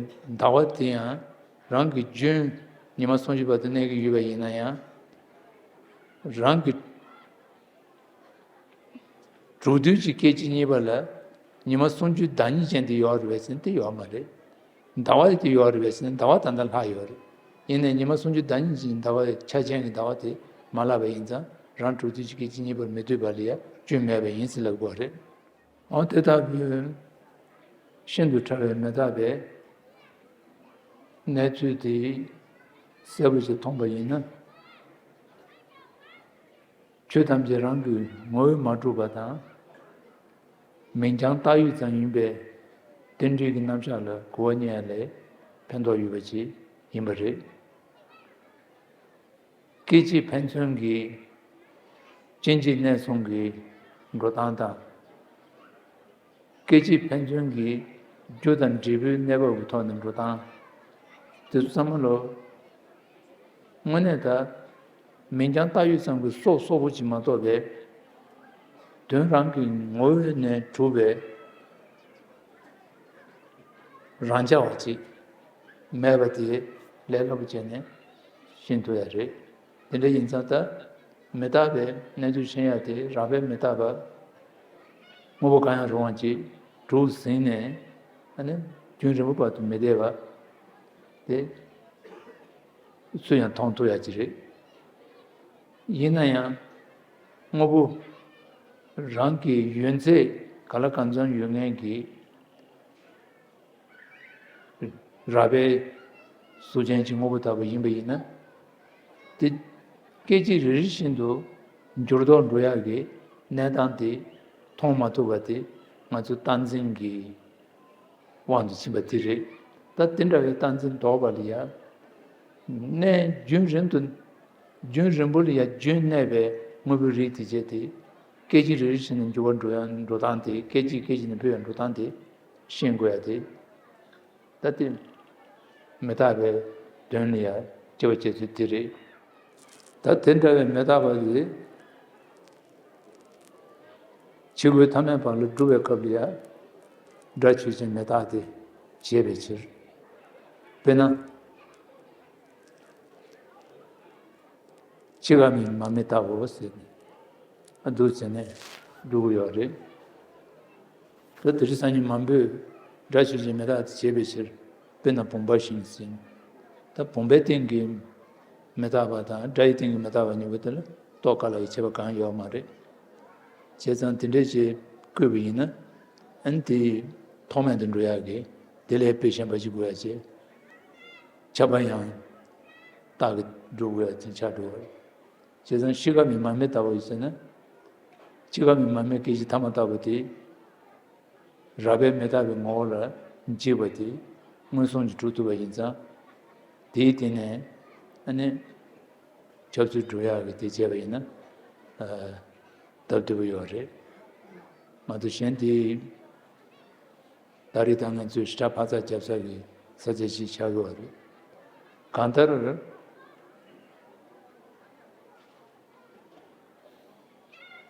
ཟླ་བ་དེ་ཡང་རང་གི་རྒྱུན་ཉི་མ་སུམ་ཅུ་བར་དུ་གནས་ཀྱི་ཡོད་པ་ཡིན་ན་ཡང་། རང་གི་གྲུབ་དུས་ཀྱི་སྐད་ཅིག་གཉིས་པ་ལ་ཉི་མ་སུམ་ཅུ་ཟླ་གཉིས་ཅན་དེ་ཡོད་རེད་པས་ཟེར་ན་དེ་ཡོད་མ་རེད། ཟླ་བ་དེ་ཡོད་རེད་པས་ཟེར་ན་ཟླ་བ་ད་ལྟ་ལྷག་ཡོད་རེད། ཡིན་ནའི་ཉི་མ་སུམ་ཅུ་ཟླ་གཉིས་ཅན་ཟླ་བ་ཆ་ཅན་གྱི་ཟླ་བ་དེ་མ་ལྷག་པ་ཡིན་ཙང་རང་གྲུབ་དུས་ཀྱི་སྐད་ཅིག་གཉིས་པར་མི་ལྟོས་པ་ལ་ཡང་རྒྱུན་མེད་པ་ཡིན་ཟེར་ལབ་དགོས་རེད། འོ་དེ་ལྟ་བུའི་ཤིན་ཏུ་ཕྲ་བའི་མི་རྟག་པའི་ གནས་ཚུལ་དེ་གསལ་པོ་ཞིག་མཐོང་པ་ཡིན་ན། ཆོས་ཐམས་ཅད་རང་གི་ངོ་བོས་མ་གྲུབ་པ་དང་། མིང་རྐྱང་བཏགས་ཡོད་ཙམ་ཡིན་པས། རྟེན་འབྲེལ་གྱི་རྣམ་གཞག་ལ་གོ་བ་རྙེད་ཡ་ལ་ཕན་ཐོགས་ཡོད་པ་ཅིག་ཡིན་པ་རེད། སྐད་ཅིག་ཕན་ཚུན་གྱི་སྐྱེ་འཇིག་གནས་གསུམ་གྱི་འགྲོ་སྟངས་དང་། སྐད་ཅིག་ཕན་ཚུན་གྱི་རྒྱུ་དང་འབྲས་བུའི་གནས་བབ་ཀྱི་ཐོག་ནས་འགྲོ་སྟངས་དེ་ཚོ་ཚང་མ་ལོ། དངོས་གནས་ད་མིང་རྐྱང་བཏགས་ཡོད་ཙམ་གྱི་སྲོག་སྲོག་པོ་ཅིག་མ་གཏོགས་པའི། དོན་རང་གི་ངོ་བོ་ནས་གྲུབ་པའི་རང་རྐྱ་བ་ཅིག་མེད་པ་དེ་ལས་སླ་པོ་བྱས་ནས་ཤེས་ཐུབ་ཡ་རེད། དེ་འདྲ་ཡིན་ཙང་ད་མི་རྟག་པའི་གནས་ཚུལ་ཤེས་ཡ་དེ་རགས་པས་མི་རྟག་པ། དངོས་པོ་གང་ཡང་རུང་བ་ཅིག་གྲུབ་ཟིན་ནས། ཨ་ནི་རྒྱུན་རིང་པོ་བར་དུ་མི་བསྡད་པ་དེ་སུས་ཡང་མཐོང་ཐུབ་ཡ་ཅིག་རེད། ཡིན་ན་ཡང་དངོས་པོ་རང་གི་ཡོད་ཚད་ག་ལ་གང་འཚམ་ཡོད་མཁན་གྱི་རགས་པའི་གཟུགས་ཅན་གྱི་དངོས་པོ་ལྟ་བུ་ཡིན་པ་ཡིན་ན། དེ་སྐད་ཅིག་རེ་རེ་བཞིན་དུ་འགྱུར་ལྡོག་འགྲོ་ཡག་གི་གནས་སྟངས་དེ་མཐོང་མ་ཐུབ་པ་དེ་ང་ཚོ་རྟག་འཛིན་གྱི་དབང་དུ་ཕྱིན་པ་དེ་རེད། ད་དེ་འདྲ་བའི་རྟག་འཛིན་ལྡོག་པ་ལ་ཡ། གནས་རྒྱུན་རིང་དུ། རྒྱུན་རིང་པོ་ལ་ཡ་རྒྱུན་གནས་པའི་དངོས་པོའི་རིགས་དེ་བྱས་ཏེ། སྐད་ཅིག་རེ་རེ་བཞིན་དུ་འགྱུར་བ་འགྲོ་ཡང་འགྲོ་སྟངས་དེ། སྐད་ཅིག་སྐད་ཅིག་ནས་འཕོ་ཡང་འགྲོ་སྟངས་དེ་ཤེས་དགོས་ཡ་དེ། ད་དེ་མི་རྟག་པའི་དོན་ལ་ཡ་དཔྱད་པ་བྱེད་ཚུལ་དེ་རེད། ད་དེ་འདྲ་བའི་མི་རྟག་པ་དེ། ཕྱི་རྒོལ་ཐ་མལ་པ་ལ་སྒྲུབ་པའི་སྐབས་ལ་ཡང་སྒྲ་ཆོས་ཅན་མི་རྟག་སྟེ་བྱས་པའི་ཕྱིར། དཔེར་ན། འཆི་ཁ་མིན་མ་མི་རྟག་གོ་ཟེར་ནས་འདུག་ཟེར་ནས་སྒྲུབ་ཀྱི་ཡོད་རེད། ད་དེ་རིང་སང་ཉིན་མ་འབོད་སྒྲ་ཆོས་ཅན་མི་རྟག་སྟེ་བྱས་པའི་ཕྱིར། དཔེར་ན་བུམ་པ་བཞིན་ཟེར་ནས། ད་བུམ་པའི་སྟེང་གི་མི་རྟག་པ་དང་སྒྲ་ཡི་སྟེང་གི་མི་རྟག་པ་གཉིས་པོ་དེ་ལ་རྟོགས་དཀའ་ལ་ཡི་ཁྱད་པར་གང་ཡོད་མ་རེད། བྱས་ཙང་དེ་འདྲས་ཅིག་བཀོད་པ་ཡིན་ན། ཨ་ནི་དེ་ཐོགས་མེད་དུ་འགྲོ་ཡག་གི་དེ་ལས་དཔེ་གཞན་པ་ཅིག་དགོས་ཡག་ཅིག་ཁྱབ་པ་ཡང་རྟག་གི་འགྲོ་དགོས་ཡག་ཅིག་ཆགས་འགྲོ་བ་རེད། བྱས་ཙང་འཆི་ཁ་མིན་མ་མི་རྟག་པ་ཡིན་ཟེར་ན། འཆི་ཁ་མིན་མ་མི་སྐད་ཅིག་ཐ་མ་ལྟ་བུ་དེ། རགས་པས་མི་རྟག་པའི་ངོ་བོ་ལ་འཇིགས་པ་དེ་མངོན་སུམ་གྱིས་གྲུབ་ཐུབ་པ་ཡིན་ཙང་། དེའི་སྟེང་ནས་ཨ་ནི་ཁྱབ་ཚུལ་སྒྲུབ་ཡག་གི་དེ་བྱས་པ་ཡིན་ན། ཨ། སྟབས་བདེ་པོ་ཡོད་རེད། མ་གཏོགས་གཞན་དེ་ད་རེས་ད་ང་ཚོས་ཞེ་དྲག་འཕག་འཚག་རྒྱབ་ས་གི་ས་ཆ་ཞིག་ཆགས་ཀྱི་ཡོད་རེད། གང་ལྟར།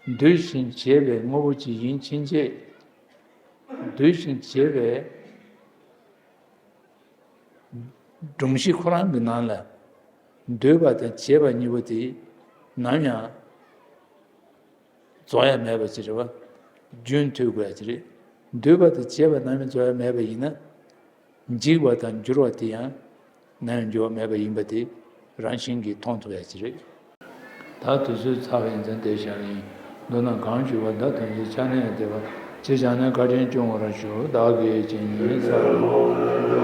འདུས་ཤིང་བྱས་པའི་དངོས་པོ་ཅིག་ཡིན་ཕྱིན་ཆད། འདུས་ཤིང་བྱས་པའི་སྒྲོམ་གཞི་ཁོ་རང་གི་ནང་ལ། འདུས་པ་དང་བྱས་པ་གཉིས་པོ་དེ་ནམ་ཡང་རྫོགས་ཡ་མེད་པ་ཅིག་རེད་བ། རྒྱུན་མཐུད་དགོས་ཡ་ཅིག་རེད། འདུས་པ་དང་བྱས་པ་ནམ་ཡང་རྫོགས་ཡ་མེད་པ་ཡིན་ན། འཇིག་པ་དང་འགྱུར་བ་དེ་ཡང་ནམ་ཡང་འགྱུར་བ་མེད་པ་ཡིན་པ་དེ་རང་བཞིན་གྱིས་མཐོང་ཐུབ་ཡ་ཅིག་རེད། ད་དུས་ཚོད་ཚར་བ་ཡིན་ཙང་འདིར་བཞག་ཡིན། མདོར་ན་གང་ཞུས་པ་ད་དོན་གྱི་ཆ་ནས་བདེ་བ་ཅི་བྱ་ན་བཀའ་དྲིན་སྐྱོང་བར་ཞུ། བདག་གིས་ཇི་སྙེད་བསགས།